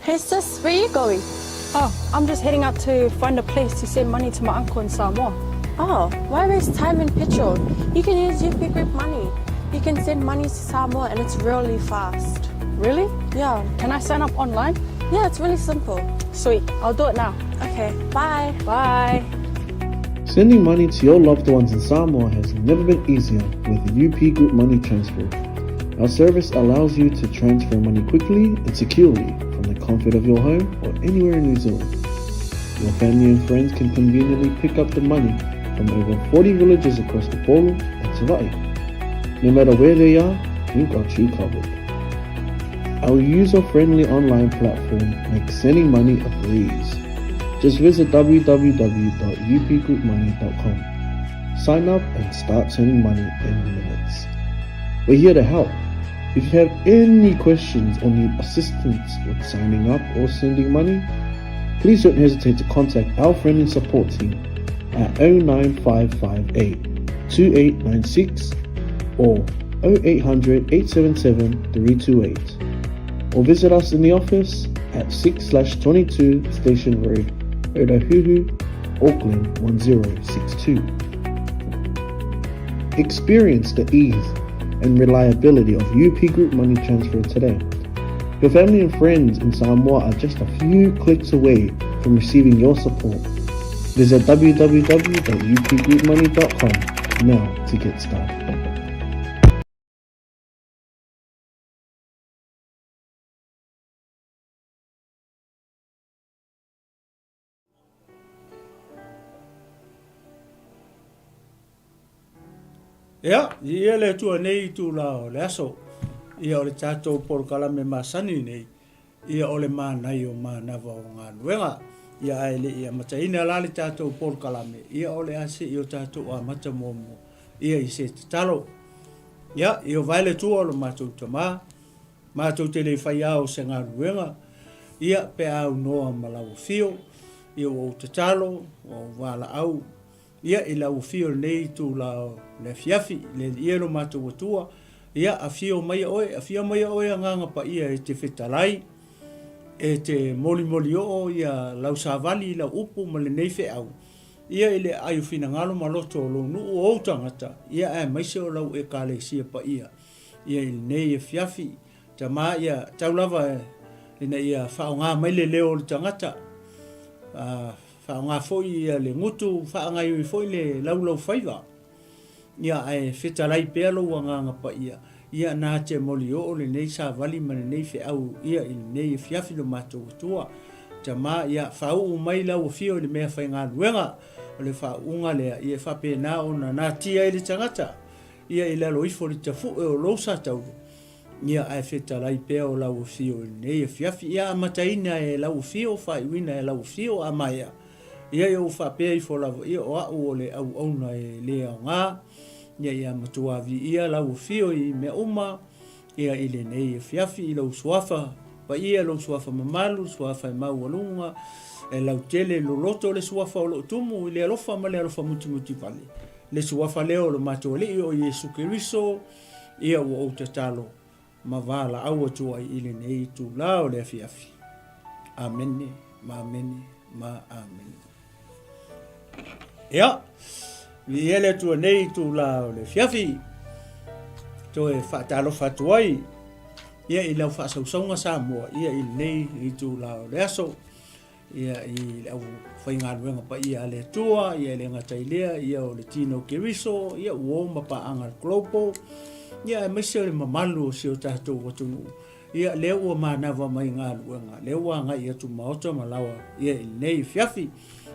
Hey sis, where you going? Oh, I'm just heading out to find a place to send money to my uncle in Samoa. Oh, why waste time and petrol? You can use UP Group Money. You can send money to Samoa and it's really fast. Really? Yeah. Can I sign up online? Yeah, it's really simple. Sweet, I'll do it now. Okay, bye. Bye. Sending money to your loved ones in Samoa has never been easier with UP Group Money Transfer. Our service allows you to transfer money quickly and securely from the comfort of your home or anywhere in New Zealand. Your family and friends can conveniently pick up the money from over 40 villages across the Polo and Savai'i. No matter where they are, we've got you covered. Our user-friendly online platform makes sending money a breeze. Just visit www.upgroupmoney.com. Sign up and start sending money in minutes. We're here to help. If you have any questions or need assistance with signing up or sending money, please don't hesitate to contact our friendly support team at 09558 2896 or 0800 877 328 or visit us in the office at 6/22 Station Road, Otahuhu, Auckland 1062. Experience the ease and reliability of UP Group Money Transfer today. Your family and friends in Samoa are just a few clicks away from receiving your support. Visit www.upgroupmoney.com now to get started. Ia, i ia le Atua nei i tūlā o le aso, ia o le tātou polokalame masani nei, ia o le mānai o mānawa o galuega. Ia ae le i amataina la le tātou polokalame, ia o le a se i o tātou amata muamua, ia i se tatalo. Ia, i o vae le Atua o lo mātou tamā, Mātou te le whai ao se galuega, ia, pe a aunoa ma lau afio, ia ua ou tatalo, ua ou valaau, ia, i lau afio i lenei itula o le afiafi, le Alii e lo matou Atua, ia, afio maia oe, afio maia oe Agaga Paia e te fetalai, e te molimoli oo ia lau savali i lau upu ma lenei feau, ia i le aai o finagalo ma loto o lou nuu o ou tagata, ia aemaise o lau Ekalesia Paia. Ia i lenei afiafi, tama ia tau lava ina ia faaaoga mai le leo o le tagata, a faaaoga foi ia le gutu, faagaoioi foi le laulaufaiva, ia ae fetalai pea lou agaga paia, ia na te molioo lenei savali ma lenei feau ia i lenei afiafi lo matou Atua. Tama ia faauu mai lau afio i le mea faigaluega o le faauuga lea, ia e faapena ona natia ai le tagata, Ia i lalo ifo le tafue o lou satauro, ia ae fetalai pea o lau afio i lenei afiafi. Ia amataina e lau afio, faaiuina e lau afio, a maea, ia ia ou faapea ifo lava, ia o a'u o le auauna e le aoga, ia ia matua viia lau afio i mea uma, ia i lenei afiafi, i lou suafa paia, lou suafa mamalu, suafa e maualuga, e lautele loloto le suafa o loo tumu i le alofa ma le alofa mutimuti vale. Le suafa lea o lo matou Alii o Iesu Keriso, ia ua ou tatalo ma valaau atu ai i lenei itula o le afiafi. Amene, ma amene, ma amene. Ia, viia le Atua nei itula o le afiafi, toe faatalofa atu ai, ia i lau faasausauga Samoa, ia i lenei itula o le aso. Ia, i le aufaigaluega paia a le Atua, ia e le gata i lea, ia o le tino o Keriso, ia ua o ma paaga a le Global, ia aemaise o le mamalu o si o tatou atunuu, ia lea ua manava mai galuega, lea ua agai atu maota ma laoa, ia i lenei afiafi.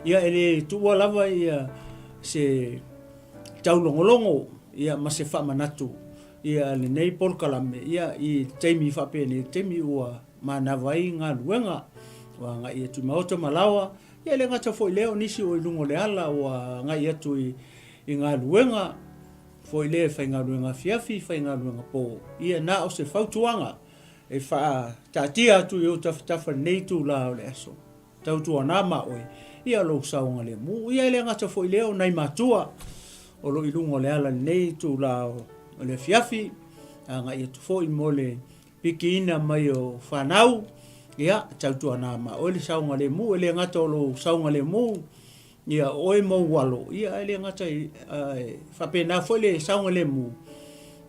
Ia e le tuua lava ia se taulogologo, ia ma se faamanatu, ia lenei polokalame, ia i taimi faapenei, taimi ua manava ai galuega, ua agai atu i maota ma laoa, ia e le gata foi i lea o nisi o i luga o le ala ua agai atu i galuega foi lea e faigaluega afiafi, faigaluega po. Ia na o se fautuaga e faataatia atu i ou tafatafa i lenei itula o le aso. Tautuana ma oe, ia lou saogalemu. Ia e le gata foi i lea o nai matua o lo o i luga o le ala i lenei itula o le afiafi, agai atu foi mo le pikiina mai o fanau. Ia, tautuana ma oe le saogalemu, e le gata o lou saogalemu, ia o oe ma ou alo, ia ae le gata i, ae faapena foi le saogalemu,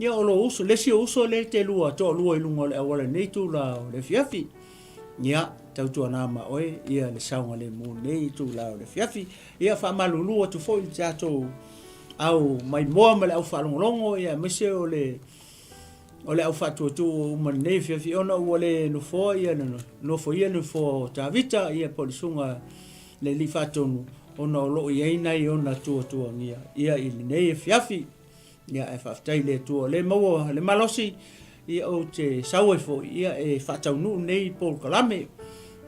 ia o lou uso, le isi ou uso lea e te lua toalua i luga o le auala i lenei itula o le afiafi. Ia, tautuana ma oe ia le saogalemu i lenei itula o le afiafi. Ia, faamalulu atu foi i le tatou au maimoa ma le au faalogologo, ia aemaise o le O le au faatuatua uma lenei afiafi ona ua le nofoa ia nofoia le nofoa o Tavita ia po o le susuga le alii faatonu ona o lo o i ai nai ona tuatuagia ia i lenei afiafi. Ia ae faafetai i le Atua o lea e maua le malosi ia ou te sau ai foi ia e faataunuu nei polokalame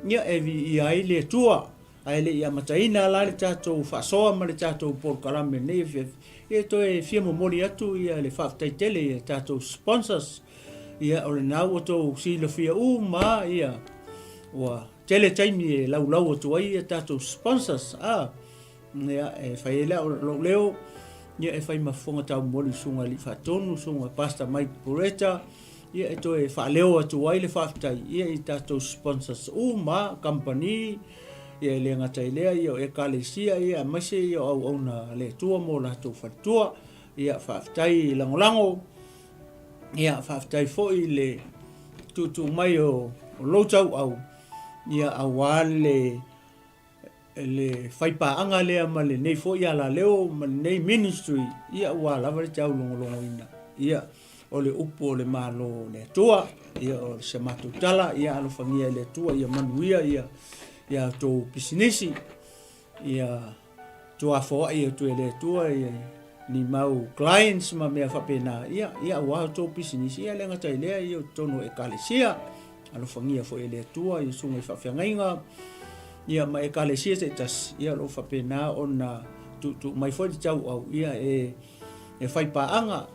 ia e viia ai le Atua. Ae le i amataina la le tatou faasoa ma le tatou polokalame i lenei afiafi, ia e toe fia momoli atu ia le faafetai tele i a tatou sponsors. Ia o lena ua outou silafia uma ia ua tele taimi e laulau atu ai ia tatou sponsors. A ia e fai ai lea lou leo ia e fai ma fofoga taumoli i susuga i alii faatonu, susuga Pastor Mike Bureta, Ia e toe faaleo atu ai le faafetai ia i tatou sponsors uma, kamupani, ia e le gata i lea ia o Ekalesia ia aemaise ia o auauna a le Atua mo latou faletua. Ia faafetai lagolago, ia faafetai foi i le tuutuu mai o lou tauau ia aua le le faipaaga lea ma lenei foi alaleo ma lenei ministry, ia ua lava le taulogologoina ia o le upu o le Malo o le Atua. Ia o se matou tala, ia alofagia e le Atua ia manuia ia ia outou pisinisi, ia tuafoai atu e le Atua ia ni mau clients ma mea faapena, ia ia aua outou pisinisi, ia le gata i lea ia o totonu o Ekalesia. Alofagia foi e le Atua i susuga i faafeagaiga ia ma Ekalesia taitasi, ia o lo o faapena ona tuutuu mai foi le tauau ia e e faipaaga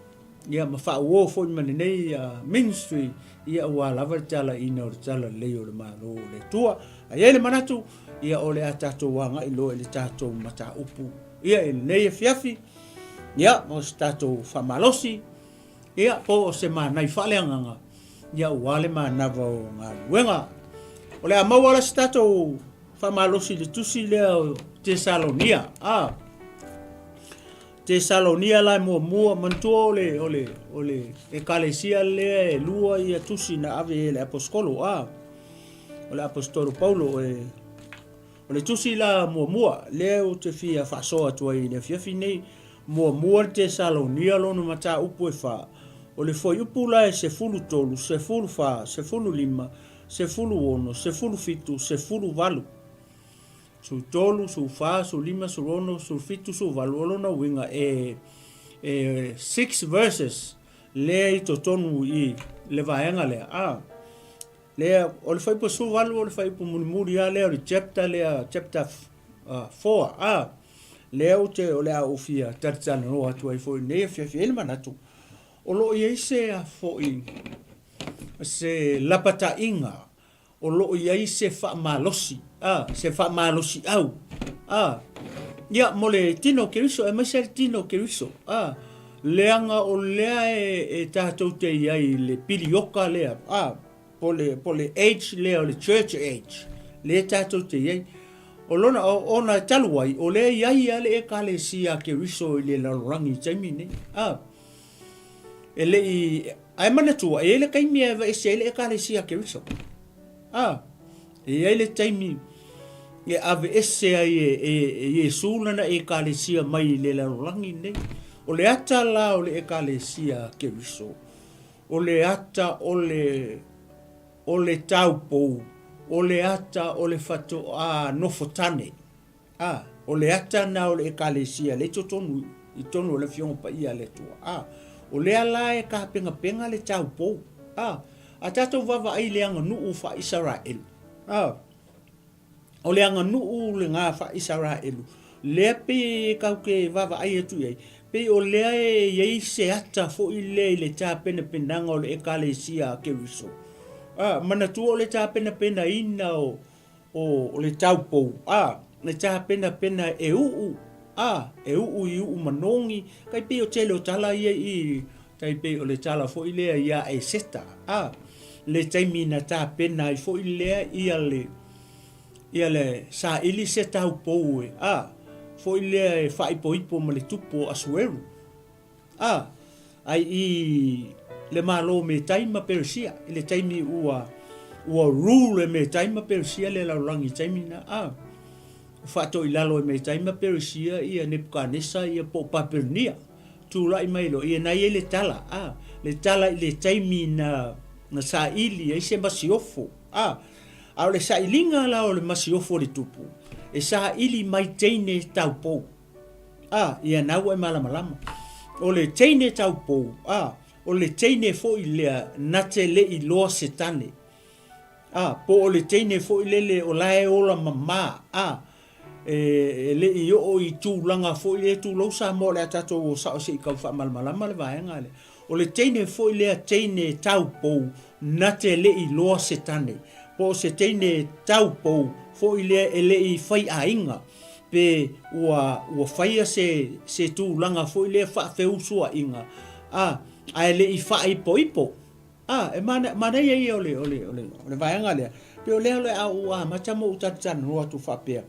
ia ma faauo foi ma lenei ministry ia aua lava le talaiina o le talalelei o le Malo o le Atua. Ae i ai le manatu ia o le a tatou agai loa i le tatou mataupu ia i lenei afiafi ia mo se tatou faamalosi Ia, po o se manai faaleagaga, ia aua le manava o galuega. O le a maua la se tatou faamalosi i le tusi lea o Tesalonia. A, Tesalonia la e muamua, manatua o le, o le, o le ekalesia lea e lua ia tusi na ave e le aposetolo. A, o le aposetolo Paulo e O le tusi la muamua lea ou te fia faasoa atu ai i le afiafi nei, muamua le Tesalonia lona mataupu e fa, o le fuaiupu la e 13, 14, 15, 16, 17, 18. 13, 14, 15, 16, 17, 18, o lona uiga e, e six verses lea i totonu i le vaega lea. A, Lea, o le fuaiupu 18 o le fuaiupu mulimuli lava lea o le chapter lea, chapter 4, a, lea ou te, o le a ou fia talatalanoa atu ai foi i lenei afiafi. E i ai le manatu, o lo o i ai se a foi, se lapataiga, o lo o i ai se faamalosi, a, se faamalosiau, a, ia, mo le tino o Keriso, aemaise le tino o Keriso, a, leaga o lea e, e tatou te i ai i le pilioka lea, a, po le, po le age lea o le church age, lea tatou te i ai. O lona, o, ona e talu ai, o lea e i ai lava le Ekalesia a Keriso i le lalolagi i le taimi lenei. A, e le i, ae manatua, e i ai le taimi e aveese ai le Ekalesia a Keriso. A, e i ai le taimi e aveese ai e, e, e Iesu lana Ekalesia mai i le lalolagi lenei. O le ata la o le Ekalesia a Keriso, O le ata o le, o le taupou, o le ata o le fatoā nofotane. A, o le ata na o le Ekalesia lea i totonu, i totonu o le Afioga Paia a le Atua. A, o lea la e tapenapena le taupou. A, a tatou vaavaai i le aganuu faa-Isaraelu, a, O le aganuu lena faa-Isaraelu, lea pei e tatou te vaavaai atu i ai, pei o lea e i ai se ata foi lea i le tapenapenaga o le Ekalesia a Keriso. A, manatua o le tapenapenaina o, o, o le taupou, a, le tapenapena e uu, a, e uu i uu manogi, tai pei o tele o tala ia i, tai pei o le tala foi lea ia Eseta, a. le taimi na tapena ai foi lea ia le ia le saili se taupou e, a, foi lea e faaipoipo ma le tupu o Asueru. A, ai i le Malo o Metai ma Peresia, i le taimi ua, ua rule e Metai ma Peresia le lalolagi i taimi na, a, faatoilalo e Metai ma Peresia ia Nepukanesa ia po o Papelonia. Tulai mai loa, ia na i ai le tala, a, le tala i le taimi na, na saili ai se masiofo, a, a o le sailiga la o le masiofo a le tupu, e saili mai teine taupou. A, ia na ua e malamalama. O le teine taupou, a, o le teine foi lea na te le iloa se tane. A, po o le teine foi lele o la e ola mama, a, e, e le i oo i tulaga foi lea, tulou Samoa o le a tatou o sao se i tau faamalamalama le vaega lea. O le teine foi lea teine taupou na te le iloa se tane, po o se teine taupou foi lea e le i fai aiga, pe ua, ua faia se, se tulaga foi lea faafeusuaiga, a, ae le i faaipoipo. A, e mana, manaia ia o le, o le, o le, o le vaega lea. Pei o lea o le a ou amata ma ou talatalanoa atu faapea,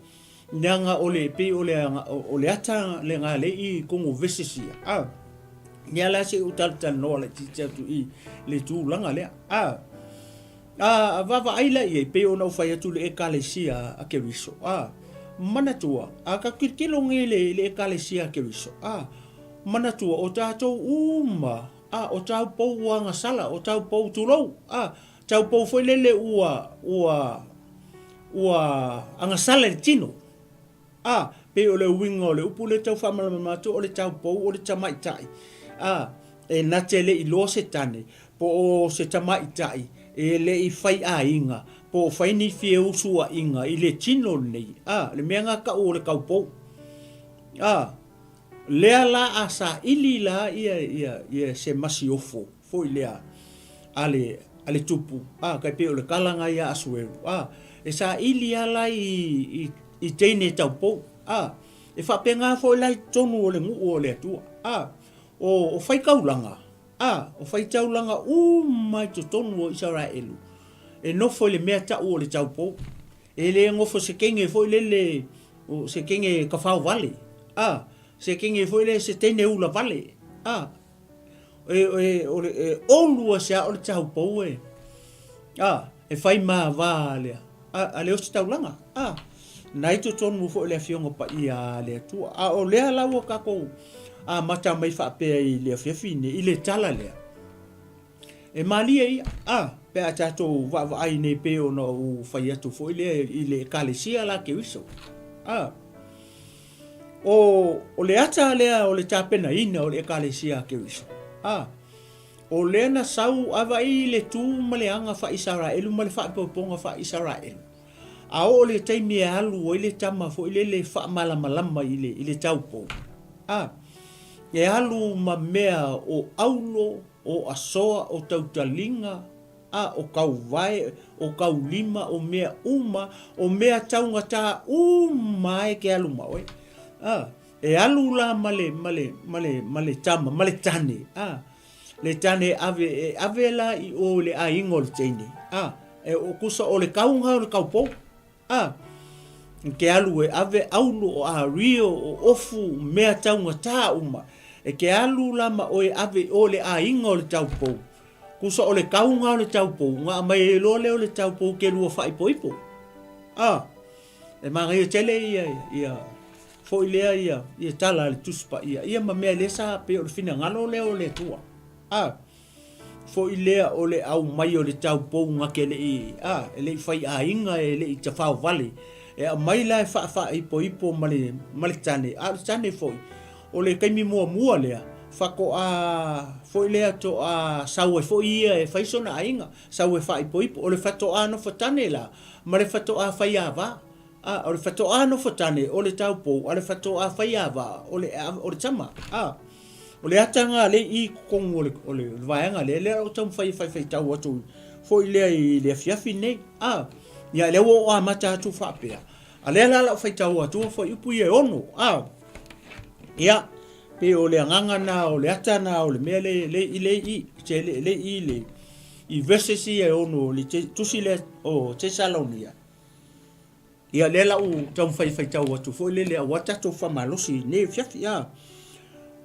leaga o le, pei o le, o le ata lena lea i totonu o verses ia. A, lea la se i ou talatalanoa laitiiti atu i le tulaga lea. A, a vaavaai la i ai, pei ona ou fai atu i le Ekalesia a Keriso. A, manatua, a tatou tilotilo nei i le, i le Ekalesia a Keriso. A, manatua, o tatou uma, A, o tāu pou ua agasala, o tāu pou, tulou, a, tāu pou foi lele ua, ua, ua agasala i le tino. A, pei o le uiga o le upu lea tau faamalamalama atu, o le tāu pou o le tamaitai. A, e na te le i loa se tane, po o se tamaitai e le i fai aiga, po o fai ni fieusuaiga i le tino lenei. A, le mea nga kau o le kaupou. A, Lea la a saili la ia ia ia se masiofo foi lea a le a le tupu, a, kai pei o le kalaga ia Asueru, a, e saili a la i i i teine taupou, a, e faapena foi la i totonu o le nuu o le Atua, a, o o faitaulaga, a, o faitaulaga uma i totonu o Isaraelu, e nofo i le mea tau o le taupou. E le nofo se kenge foi lele, o se kenge kafao vale, a, se kenge foi lele se teine ula vale, a, e, e, o le, e olu a se a o le taupou e, a, e fai ma vā lea, a, a le ositaulaga, a, na i totonu foi le Afioga Paia a le Atua. A o lea la ua tatou amata mai faapea i le afiafi nei, i le tala lea, E malie ia, a, pe a tatou vaavaai nei pei ona ou fai atu foi lea i le Ekalesia la Keriso. A, o, o le ata lea o le tapenaina o le Ekalesia a Keriso. A, o lea na sau a vaai i le tu ma le aga faa-Isaraelu ma le faaipoipoga faa-Isaraelu. A oo le taimi e alu ai le tama foi lele faamalamalama i le, i le taupou. A, e alu ma mea o aulo, o asoa, o tautaliga, a o kauvae, o kaulima, o mea uma, o mea taugata uma e ke alu ma oe. A, e alu la ma le, ma le, ma le, ma le tama, ma le tane, a, le tane e ave, e ave la i o i le aiga o le teine, a, e o kusa o le kauga o le kaupou. A, ke alu e ave aulu o ario o ofu mea taugata uma, e ke alu la ma oe ave i o le aiga o le taupou. Kusa o le kauga o le taupou, nga aumai ai loa lea o le taupou ke lua faaipoipo. A, e manaia tele ia, ia, foi lea ia, ia tala a le Tusi Paia, ia ma mea lea sa pei o le finagalo lea o le Atua. A. Foi lea o le aumai o le taupou gake e le i, a, e le i fai aiga, e le i tafao vale. E aumai la e faafaaipoipo ma le, ma le tane, a o le tane foi, o le taimi muamua lea, faatoa foi lea toa sau ai foi ia e fai sona aiga, sau e faaipoipo. O le faatoa nofo tane la, ma le faatoa fai ava. A, o le faatoa nofo tane, o le taupou, a o le faatoa fai ava, o le, o le tama. A. O le ata nga le i totonu o le, o le, vaega lea, lea o taumafai e faifaitau atu foi lea i le afiafi nei. A, ia lea ua ou amata atu faapea. A lea la lau faitau atu foi upu ia e ono. A, ia, pe o le agaga na, o le ata na, o le mea le, le, i le i, se le, le i le, i verses ia e ono o le tusi lea o Tesalonia. Ia lea la ua taumafai e faitau atu foi lele aua tatou faamalosi i lenei afiafi a.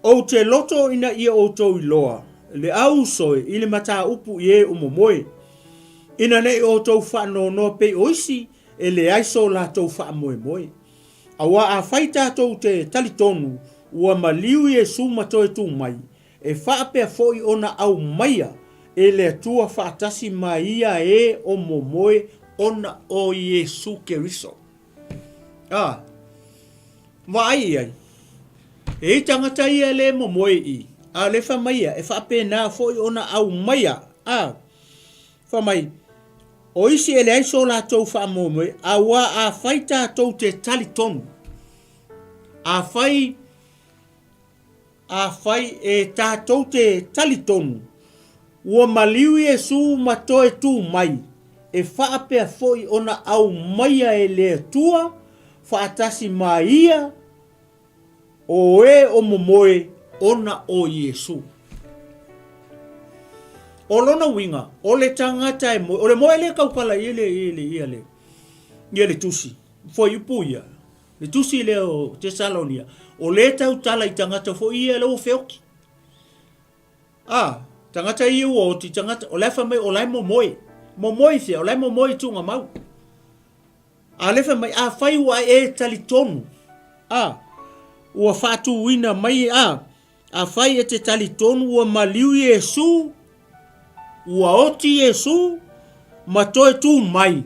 Ou te loto ina ia outou iloa le auso i le mataupu i e o momoe, ina ne i outou faanoanoa pei o isi e leai so latou faamoemoe. Aua afai tatou te talitonu ua maliu Iesu ma toe tu mai, e faapea foi ona aumaia e le Atua faatasi ma ia e o momoe ona o Iesu Keriso. A, vaai i ai, e i tagata ia e le momoe i, a o le fai mai ia, e faapena foi ona aumaia, a, fai mai, o isi e leai so latou faamoemoe, aua afai tatou te talitonu, afai Afai e tatou te talitonu ua maliu Iesu ma toe tu mai, e faapea foi ona aumaia e le Atua faatasi ma Ia o e o momoe ona o Iesu. O lona uiga, o le tagata e moe, o le moe lea e tautala i ai le, ia le, ia le tusi, fuaiupu ia, Le tusi lea o Tesalonia, o lea e tautala i tagata foi ia lea ua feoti. A, tagata ia ua oti, tagata, o la e fai mai o la e momoe. Momoe i fea? O la e momoe i tuugamau. A lea fai mai, afai ua e talitonu, a, ua faatuina mai, a, afai e te talitonu ua maliu Iesu, ua oti Iesu, ma toe tu mai,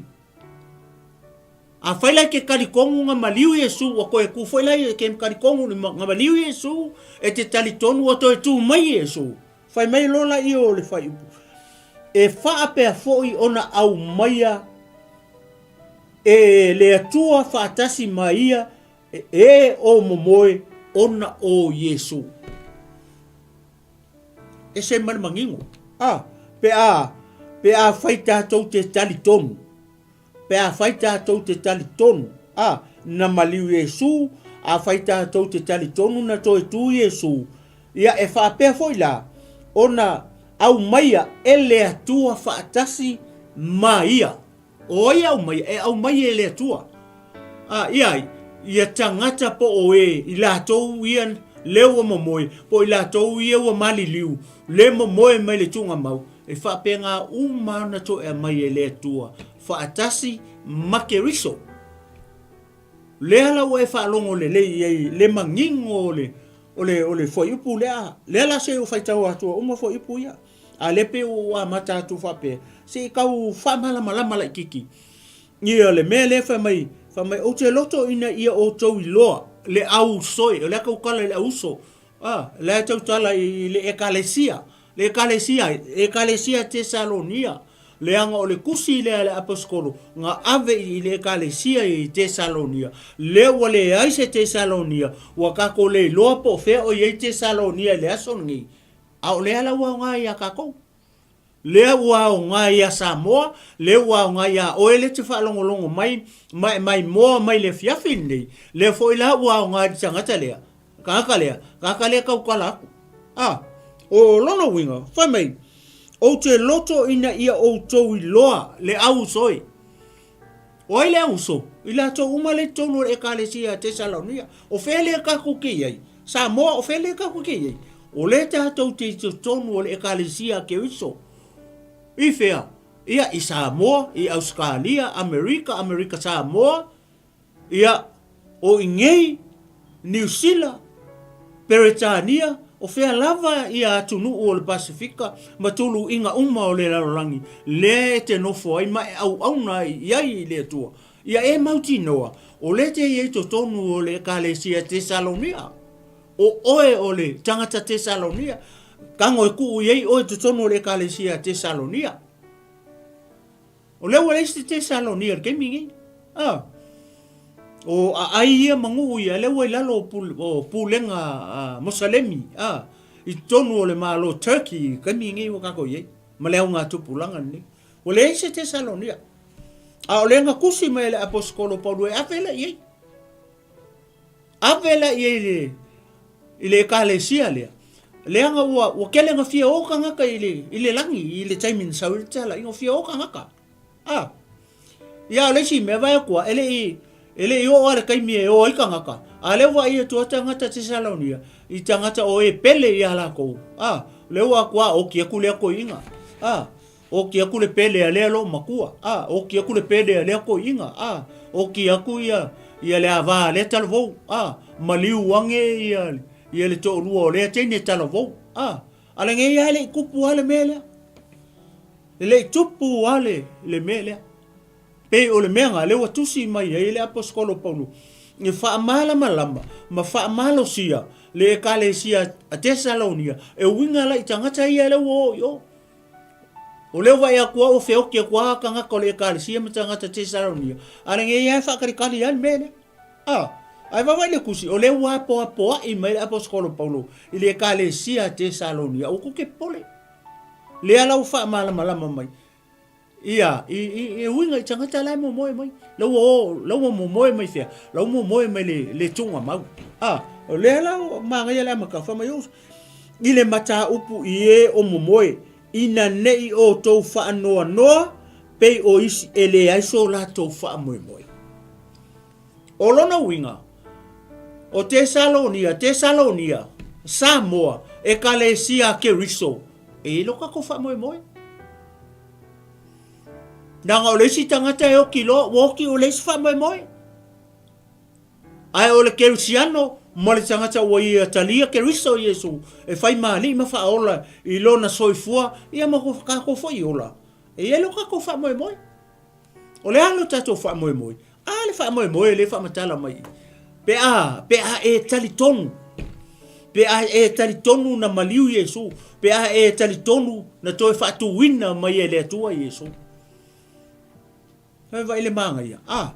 Afai la e ke talitonu na maliu Iesu, ua toe tu foi la e ke talitonu na maliu Iesu, e te talitonu ua toe tu mai Iesu. Fai mai loa laia o le fuaiupu, e faapea foi ona aumaia e le Atua faatasi ma ia e o momoe ona o Iesu. Ese ma le manino. A, pe a, pe afai tatou te talitonu, Pe afai tatou te talitonu, a, na maliu Iesu, afai tatou te talitonu na toe tu Iesu, ia e faapea foi la, ona aumaia e le Atua faatasi ma ia. O ai e aumaia? E aumaia e le Atua. A, ia ai, ia tagata po o e i latou ia lea ua momoe, po o i latou ia ua maliliu, le momoe mai le tuugamau, E faapena uma ona toe aumai e le Atua faatasi ma Keriso. Lea la ua e faalogo lelei i ai le manino o le, o le, o le fuaiupu lea. Lea la se i ou faitau atu uma fuaiupu ia. A lea pei ua ou amata atu faapea, se i tau faamalamalama laititi ia le mea lea fai mai, fai mai, ou te loto ina ia outou iloa le ausoe, o lea tautala i le auso, a, lea tautala i le ekalesia, Le Ekalesia, Ekalesia Tesalonia, leaga o le tusi lea a le Aposetolo na ave i le Ekalesia i Tesalonia, lea ua leai se Tesalonia, ua tatou le iloa po o fea o i ai Tesalonia i le aso lenei, a o lea la ua aoga ia tatou. Lea ua aoga ia Samoa, lea ua aoga ia oe lea e te faalogologo mai ma e maimoa mai i le afiafi lenei, lea foi la ua aoga i le tagata lea, Tagata lea, tagata lea tautala atu. A, o lona uiga, fai mai, ou te loto ina ia outou iloa le auso e. O ai le auso? I latou uma lea i totonu o le Ekalesia a Tesalonia. O fea lea tatou te i ai? Samoa, o fea lea tatou te i ai? O lea tatou te i totonu o le Ekalesia a Keriso. I fea? Ia, i Samoa, i Ausetalia, Amerika, Amerika Samoa, Ia, o inei, Niu Sila, Peretania, o fea lava ia atunuu o le Pasefika ma tuluiga uma o le lalolagi, lea e te nofo ai ma e auauna ai i ai i le Atua. Ia e mautinoa, o lea te i ai totonu o le Ekalesia Tesalonia. O oe o le tagata Tesalonia, tago e tuu i ai oe i totonu o le Ekalesia Tesalonia. O lea ua leai se Tesalonia i le taimi lenei. A. O aai ia ma nuu ia, lea ua i lalo o pulega a Mosalemi, a, i totonu o le Malo Turkey i le taimi lenei ua tatou i ai, ma le augatupulaga lenei. Ua leai se Tesalonia. A o lea na tusi mai e le Aposetolo Paulo e ave la i ai. Ave la i ai i le, i le ekalesia lea. Leaga ua, ua kele na fia o tagata i le, i le lagi, i le taimi na sau ai le talaiga, ua fia o tagata. A. Ia, o le isi mea, vaai atu lava, e le i, e le i oo lava i le taimi e o ai tagata, a o lea ua vaai atu lava tagata Tesalonia i tagata o e pele ia latou. A, o lea ua atu lava oti atu lea toeaina. A, oti atu le pele a lea loomatua. A, oti atu le pele a lea toeaina. A, oti atu ia, ia le ava a lea talavou. A, maliu ane ia, ia le toalua o lea teine talavou. A, a lenei lava e le i tupu lava le mea lea. E le i tupu lava le, le mea lea. Pei o le mea lena lea ua tusi mai ai le Aposetolo o Paulo e faamalamalama ma faamalosia le Ekalesia a Tesalonia e uiga la i tagata ia lea ua o i o. O lea ua vaai atu lava ua feoti atu lava tagata o le Ekalesia ma tagata Tesalonia, a lenei lava e faatalikali lava le mea lea. A, ae vaavaai le tusi, o lea ua apoapoai mai le Aposetolo o Paulo i le Ekalesia a Tesalonia, aua tou te popole. Lea la ua faamalamalama mai. Ia, i, i, e uiga i tagata la e momoe mai. La ua o, la ua momoe mai fea? La ua momoe mai le, le tuugamau. A, o lea la ua manaia le amataga, fai mai, i le mataupu i e o momoe, ina ne i outou faanoanoa pei o isi e leai so latou faamoemoe. O lona uiga, o Tesalonia, Tesalonia, Samoa, Ekalesia a Keriso, e i ai lo tatou faamoemoe. Leaga o le isi tagata e oti loa, ua oti ua leai se faamoemoe. Ae o le Kerisiano ma le tagata ua ia talia Keriso Iesu e fai ma alii ma faaola i lona soifua, ia ma ko tatou foi ola. E i ai lo tatou faamoemoe. O le a lo tatou faamoemoe? A le faamoemoe lea e faamatala mai i. Pe a, pe a e talitonu, pe a e talitonu na maliu Iesu, pe a e talitonu na toe faatuina mai e le Atua Iesu. Fai vai le māngaia. A,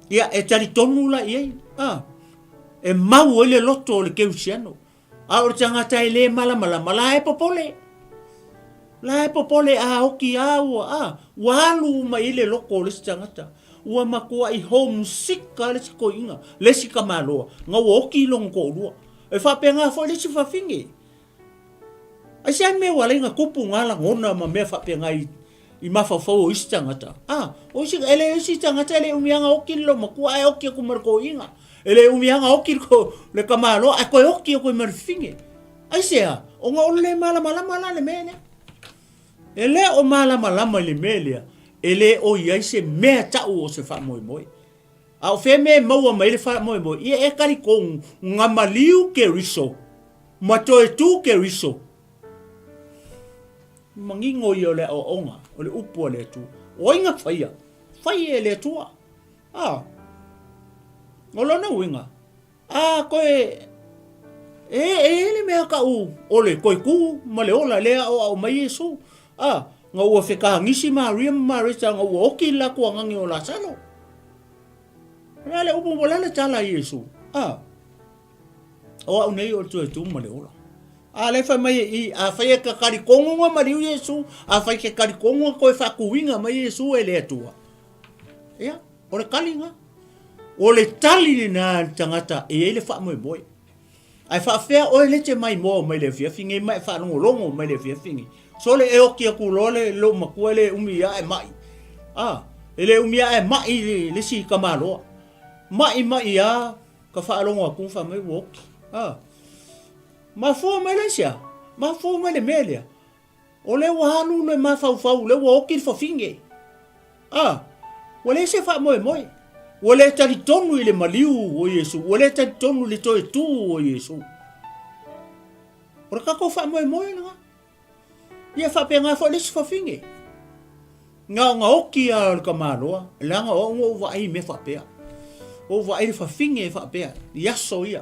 ia, e talitonu la i ai. A, e mau ai le loto o le kerisiano. A o le tagata e le malamalama, la e popole. La e popole a oki a ua, a, ua alu uma i le loko o le isi tagata. Ua matuai homesick a le isi toeaina, le isi tamaloa, na ua oki i lona toalua. E faapena foi le isi fafine. Aisea le mea ua ala ai ona tupu na lagona ma mea faapena i, i mafaufau o isi tagata? A, o isi, e le isi tagata e le umi lava ona oti le loomatua ae oti atu ma le toeaina. E le umi lava ona oti le, le tamaloa ae toe oti atu ai ma le fafine. Aisea? Ona o le le malamalama la le mea lea. E le o malamalama i le mea lea, e le o i ai se mea tau o se faamoemoe. A o fea mea e maua mai ai le faamoemoe? Ia e talitonu na maliu Keriso ma toe tu Keriso. Manino ia o le aoaoga o le upu a le Atua. O ai na faia? Fai e le Atua. A. O lona uiga, a koe e e le mea kau o le koe ku ma le ola le aoao mai Iesu. A, na ua fekagisi Maria ma Mareta na ua oki le latou agage o Lasalo. O le a le upu, o le a le tala a Iesu? A, o au nei o le toe tu ma le ola. A le fai mai i, a fai e ka talitonu na maliu Iesu, a fai ke talitonu na koe faatuina mai Iesu e le Atua. Ia, o le tali na. O le tali lena a le tagata e i ai le faamoemoe. Ae faafefea oe le te maimoa mai le afiafi nei ma e faalogologo mai le afiafi nei. Sole e oki atu loa le loomatua e le umi lava e mai. A, e le umi lava e mai le, le isi tamaloa. Mai mai lava ka faalogo atu ma fai mai ua oki. A, mafua mai la i se a? Mafua mai le mea lea. O lea ua alu le mafaufau, o lea ua oti le fafine. A, ua leai se faamoemoe. Ua le talitonu i le maliu o Iesu, ua le talitonu i le toe tu o Iesu. O le tatou faamoemoe lena. Ia faapena foi le isi fafine. Na ona oti lava o le tamaloa, leaga o au na ou vaai i mea faapea. Ua ou vaai i le fafine e faapea, i aso ia.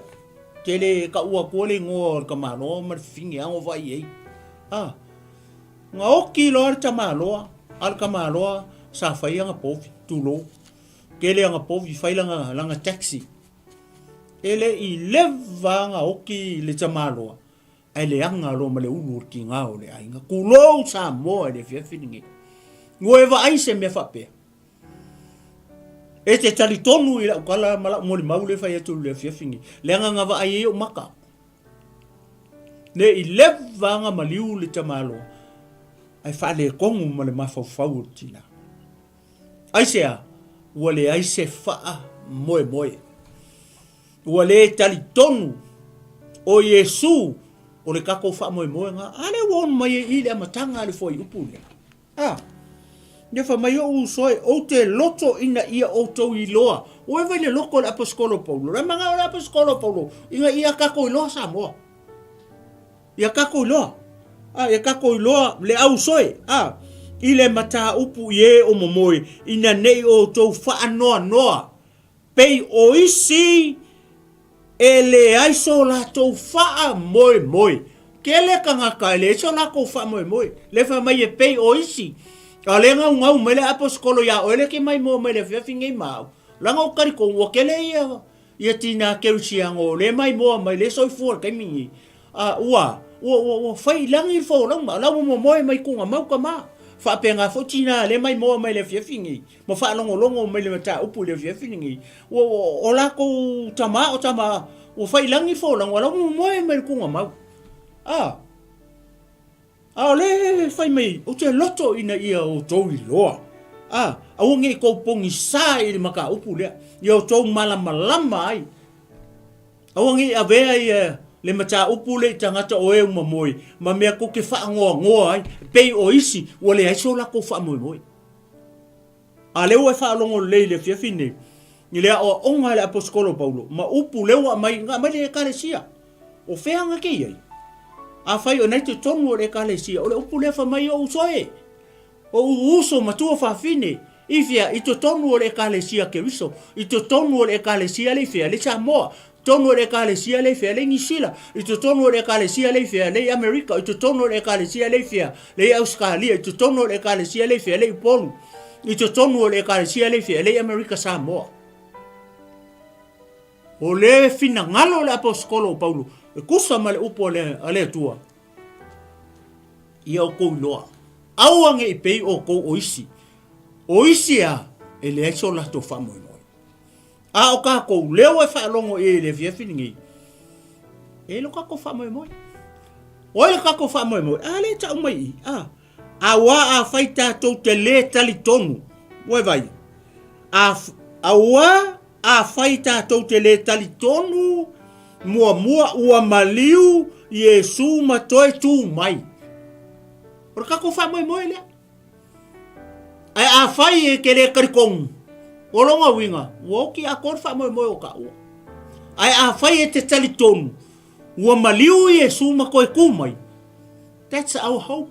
Te le taua atua le igoa o le tamaloa ma le fafine, a na ou vaai i ai. A, na oti loa le tamaloa, a le tamaloa sa fai ana povi, tulou. Tele ana povi, fai lana, lana taxi. E le i leva ana oti le tamaloa, Ae leaga loa ma le ulu o le tiga o le aiga. Tulou Samoa i le afiafi lenei. Ua e vaai i se mea faapea? E te talitonu i lau tala ma lau molimau lea e fai atu i le afiafi lenei, leaga na vaai ai ou maka. Ne i leva aga maliu le tamaloa, ae faaletonu ma le mafaufau o le tina. Aisea? Ua leai se faamoemoe. Ua le talitonu o Iesu o le tatou faamoemoega. A lea ua ono mai ai i le amataga a le fuaiupu lea. A, ia fai mai oʻu uso e, ou te loto ina ia outou iloa. Ua eva i le loto o le Aposetolo o Paulo. Le manao o le Aposetolo o Paulo ina ia tatou iloa Samoa. Ia tatou iloa. A, ia tatou iloa le au uso e. A, i le mataupu i e o momoe ina ne i outou faanoanoa Pei o isi e leai so latou faamoemoe. Tele tagata e leai so latou faamoemoe. Lea fai mai e pei o isi. A o lea e gaugau mai le aposetolo ia oe lea e te maimoa mai le afiafi nei ma au. Leaga ou te talitonu ua tele ia ia tinā kerisiano o lea e maimoa mai lea e soifua i le taimi lenei. A ua, ua, ua, ua fai i lagi le folauga, o la ua momoe mai tuugamau tama. Faapena foi tinā lea e maimoa mai le afiafi nei. ma faalogologo mai le mataupu i le afiafi lenei, ua, ua, o latou tama o tama, ua fai i lagi le folauga, o la ua momoe mai le tuugamau. A, a o lea e fai mai, ou te loto ina ia outou iloa. A, aua ne i tou pogisā i le mataupu lea, ia outou malamalama ai. Aua ne i avea ia le mataupu lea i tagata o e uma moe, ma mea tou te faanoanoa ai, pei o isi ua leai so latou faamoemoe. A lea ua e faalogo lelei i le afiafi nei, i le aoaoga a le Aposetolo Paulo, ma upu lea ua aumai, na aumai le Ekalesia. O fea na te i ai? Afai o na i totonu o le Ekalesia, o le upu lea fai mai, Ou uso e, ou uso matua fafine, i fea? I totonu o le Ekalesia Keriso, i totonu o le Ekalesia le i fea? Le Samoa, totonu o le Ekalesia le i fea? Le i Niusila, i totonu o le Ekalesia le i fea? Le i Amerika, i totonu o le Ekalesia le i fea? Le i Ausetalia, i totonu o le Ekalesia le i fea? Le i Upolu, i totonu o le Ekalesia le i fea? Le i Amerika Samoa. O le finagalo o le Aposetolo o Paulo, e tusa ma le upu a le, a le Atua, ia outou iloa, aua ne i pei outou o isi, o isi a, e leai so latou faamoemoe. A o tatou leo e faalogo i ai i le afiafi lenei, e lo tatou faamoemoe. O ai lo tatou faamoemoe? A lea e tau mai i, a. Auā afai tatou te lē talitonu, ua e vai, a, auā afai tatou te lē talitonu muamua ua maliu Iesu ma toe tū mai. O le tatou faamoemoe lea. Ae afai e te le talitonu, o lona uiga, ua oti atoa le faamoemoe o taua. Ae afai e te talitonu, ua maliu Iesu ma toe tu mai, that's our hope.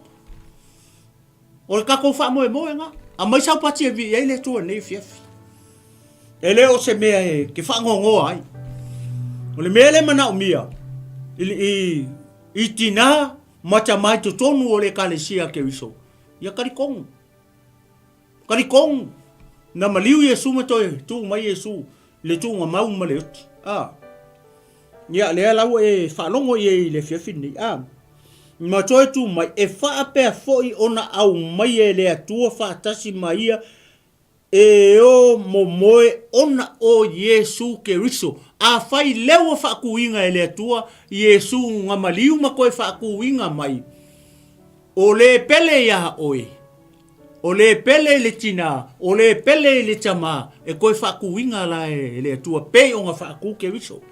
O le tatou faamoemoe na. Aumai sau pati e vii ai le Atua nei afiafi. E le o se mea e te faanoanoa ai. O le mea lea manaomia i, i, i tinā ma tama i totonu o le Ekalesia a Keriso, ia talitonu. Talitonu, na maliu Iesu ma toe tuu mai Iesu i le tuuga mau ma le oti. A. Ia, lea la ua e faalogo i ai i le afiafi lenei. A. Ma toe tuu mai, e faapea foi ona aumaia e le Atua faatasi ma ia E o momoe ona o Iesu Keriso. Afai lea ua faatuina e le Atua Iesu nga maliu ma toe faatuina mai, o le pele iā oe, o le pele i le tinā, o le pele i le tamā, e toe faatuina la e le Atua pei ona faatu Keriso.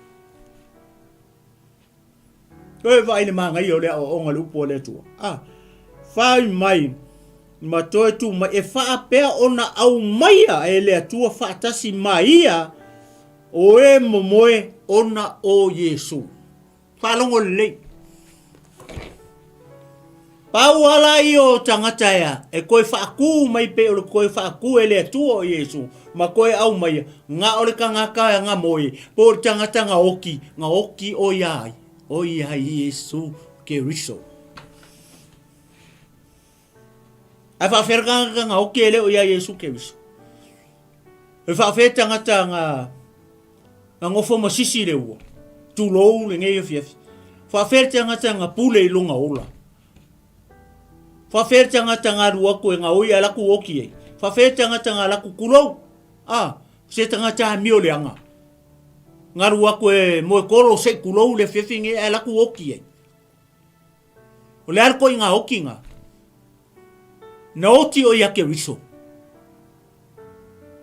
Toe vaai le manaia o le aoaoga i le upu a le Atua. A, fai mai ma toe tu mai e faapea ona aumaia e le Atua faatasi ma ia o e momoe ona o Iesu. Faalogo lelei. Pau lava la ia o tagata ea e toe faatū mai pei o le toe faatū e le Atua o Iesu ma toe aumaia, na o le tagata ea na moe, po o le tagata na oki, na oki o ia ai, o ia Iesu Keriso. Ae faafefea le tagata na oki e le o ia Iesu Keriso? E faafefea tagata na na nofo ma sisi le ua, tulou lenei afiafi. Faafefea le tagata na pule i lona ola? Faafefea le tagata na alu atu e gaoi ae laku oki ai? Faafefea le tagata na laku kulou? A, se tagata amio leaga. Na alu atu e moe kolo se i kulou le afiafi nei ae laku oki ai. O le a le koiga okiga? Na oti o ia Keriso.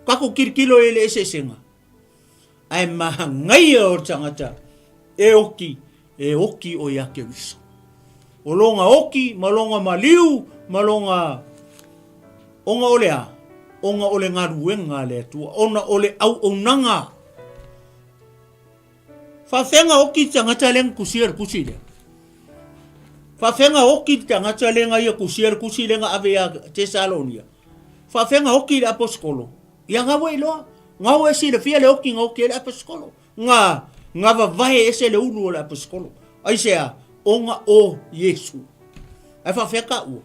Kakou kilokilo i le eseesega, ae mahagaia o le tagata e oki, e oki o ia Keriso. O loga oki ma loga maliu ma loga ona o le a? Ona o le galuega a le Atua, ona o le auaunaga. Faafeaga oki le tagata lea na tusia le tusi lea? Faafeaga oki le tagata lea na ia tusia le tusi lea na ave ia Tesalonia? Faafeaga oki le aposetolo? Ia na ua iloa. Na ua e silafia le oki na oki ai le aposetolo. Na, na vavae ese le ulu o le aposetolo. Aisea? Ona o Iesu. Ae faafea taua?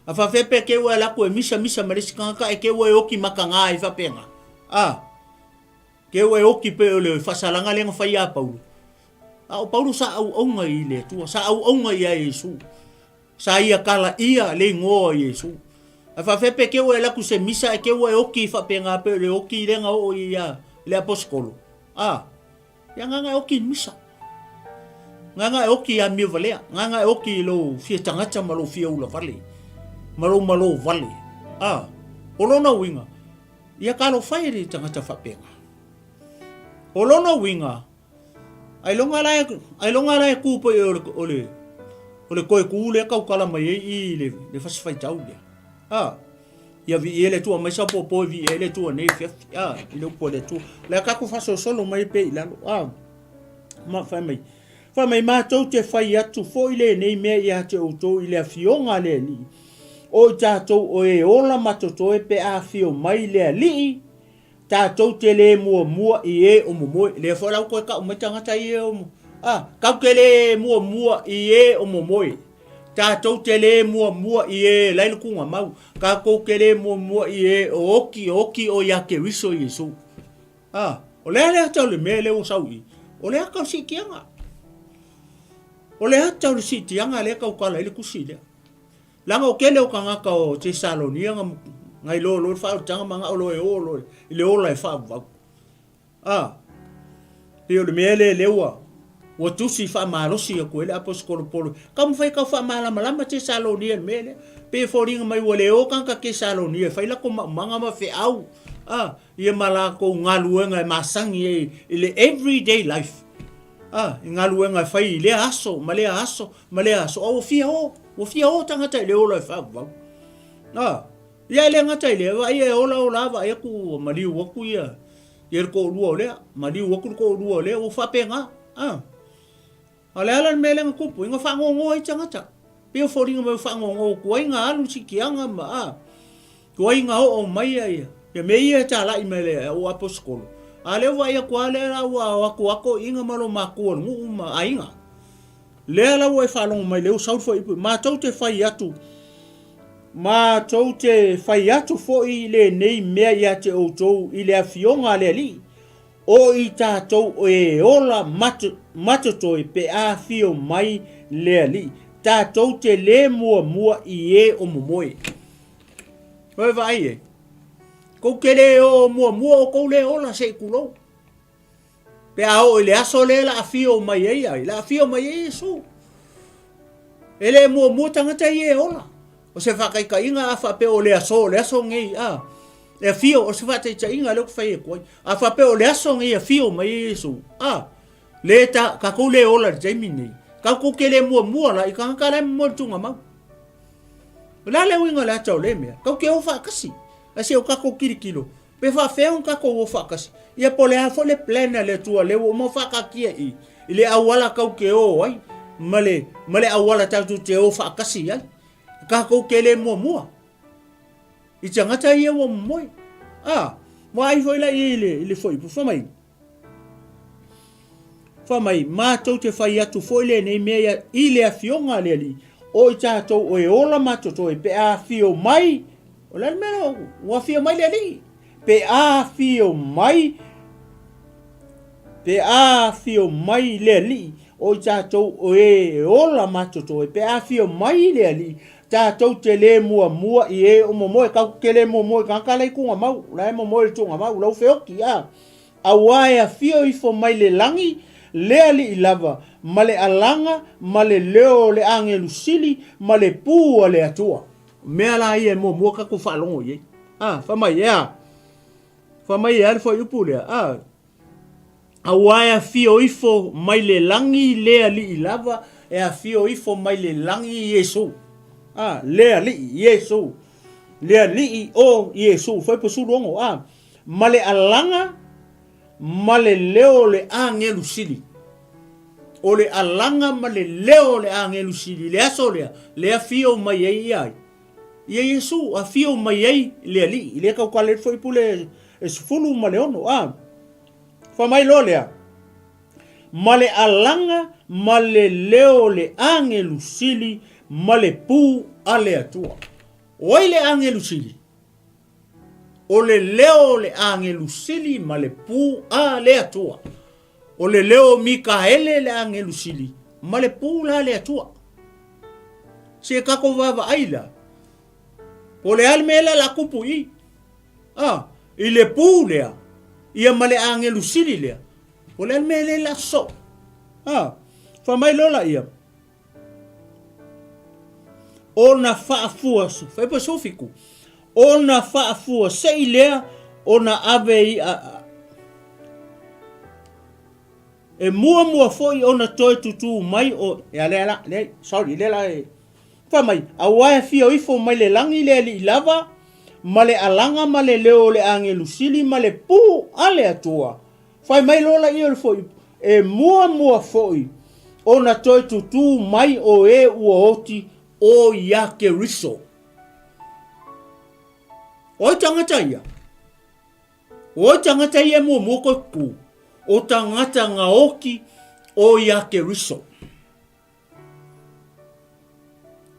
Ae faafea pe te ua e alu atu e misamisa ma le isi tagata ae te ua e oki mataga ai faapena? A. Keu e oki pei o le faasalaga lea na fai ia Paulo. A o Paulo sa auauna i le Atua, sa auauna ia Iesu. Sa ia kalaia le igoa o Iesu. Ae faafefea pe keu e alu atu se misa ae keu e oki faapena pei o le oki lea na oo ia le aposetolo. A, ia gaga e oki i le misa. Gaga e oki ia amio valea. Gaga e oki i lou fia tagata ma lou fia ula vale. Ma lou malo vale. A, o lona uiga, Ia talofa e le tagata faapena. O lona uiga, ailoga la e, ailoga la e kū pei o le, o le, o le toe kū lea tautala mai ai i le, le fasi faitau lea. A, ia viia le Atua mai saopopo e viia ai le Atua nei afiafi. A, i le upu a le Atua. O le a tatou faasolosolo mai pea i lalo. A, ma fai mai. Fai mai, matou te fai atu foi lenei mea ia te outou i le afioga a le Alii, o i tatou o e ola ma totoe pe a afio mai le Alii, tatou te le muamua i e o momoe. Lea foi la ua toe tau mai tagata ia o, a, tatou te le muamua i e o momoe. Tatou te le muamua i e la i le tugamau. Tatou te le muamua i e o oki, oki o ia Keriso Iesu. A, o le a le ata o le mea lea ua sau i i? O le ata o le siitiaga. O le ata o le siitiaga lea e tautala ai le tusi lea. Leaga o tele o tagata o Tesalonia na, na iloa loa le faaolataga manao loa e o loa i le ola e faavavau. A, pei o le mea lea lea ua, ua tusi faamalosi atu ai le aposetolo Paulo. Taumafai e tau faamalamalama Tesalonia i le mea lea. Pei e foliga mai ua le o tagata Tesalonia e fai latou maumaga ma feau. A, ia ma latou galuega e masani ai i le everyday life, a, i galuega e fai i lea aso ma lea aso ma lea aso, a ua fia o, ua fia o tagata i le ola e faavavau. A, ia e le gata i lea, vaai e ola ola vaai atu ua maliu atu ia, ia le toalua o lea, maliu atu le toalua o lea, ua faapena, a. A o le a la le mea lea na tupu? Ina faanoanoa ai tagata. Pei o foliga mai ua faanoanoa tuai na alu sikiaga ma a, tuai na oo mai ia ia mea ia e talai mai le au aposetolo. A lea ua vaai atu lava lea la ua o atu lava toeaiina ma lo matua o le nuu ma aiga. Lea la ua e faalogo mai lea ua sau le fuaiupu, matou te fai atu, matou te fai atu foi lenei mea ia te outou i le afioga a le Alii, O i tatou e ola matotoe pe a afio mai le Alii, tatou te le muamua i e o momoe. Oi vaai e, kou te le oo muamua o kou le ola se i tulou. Pe a oo i le aso lea la afio mai ai ai, la afio mai ai Iesu. E le muamua tagata ia e ola. O se faataitaiga a faapea o le aso, o le aso nei, a, e afio, o se faataitaiga lea ou te fai atu ai. A faapea o le aso nei e afio mai ai Iesu, a, le ta, tatou le ola i le taimi nei, tatou te le muamua la i tagata la e momoe i le tugamau. O le a le uiga o le ata o lea mea? Tatou te o faatasi. Ae se o tatou tilotilo, Pe faafefea ona tatou o faatasi? Ia po o le a foi le plan a le Atua lea ua uma ona faataatia i i le auala tatou te o ai ma le ma le auala tatou te o faatasi ai. Tatou te le muamua i tagata ia ua momoe. A, ua ai foi la i le i le fuaiupu fai mai. Fai mai, matou te fai atu foi lenei mea ia i le afioga a le Alii, o i tatou o e ola ma totoe pe a afio mai, o le a le mea ua afio mai le Alii? Pe a afio mai, pe a afio mai le Alii, o i tatou o e ola ma totoe pe a afio mai le Alii, tatou te le muamua i e o momoe, tatou te le muamua i tagata la i tugamau, la e momoe i le tugamau, la ua feoti, a. Auā e afio ifo mai le lagi Le Alii lava, ma le alaga, ma le leo o le agelu sili, ma le pū a le Atua. O mea la ia e muamua tatou faalogo i ai. A, fai mai, e a? Fai mai e a le fuaiupu lea? A, Aua e afio ifo mai le lagi le Alii lava, e afio ifo mai le lagi Iesu. A, le Alii, Iesu. Le Alii o Iesu. Fuaiupu 16, a, ma le alaga ma le leo o le agelu sili. O le alaga ma le leo o le agelu sili, le aso lea, le afio mai ai ia ai. Ia Iesu, afio mai ai le Alii. Lea tautala ai le fuaiupu le 16, a. Fai mai loa lea, Ma le alaga ma le leo o le agelu sili ma le pū a le Atua. O ai le agelu sili? O le leo o le agelu sili ma le pū a le Atua. O le leo o Mikaele le agelu sili ma le pū la le Atua. Se tatou vaavaai la, po o le a le mea lea o le a tupu i i. A, i le pū lea, ia ma le agelu sili lea, po o le a le mea lea o le a sosoo. A, fai mai loa laia, ona faafua, fai po 17, ona faafuasei lea ona ave i a, e muamua foi ona toe tutū mai o, ia lea la, lea, sorry, lea la e, fai mai, aua e afio ifo mai le lagi le alii lava, ma le alaga ma le leo o le agelu sili ma le pū a le Atua. Fai mai loa laia o le foi, e muamua foi ona toe tutū mai o e ua oti o ia Keriso. O ai tagata ia? O ai tagata ia e muamua koe tutū? O tagata nga oti o ia Keriso.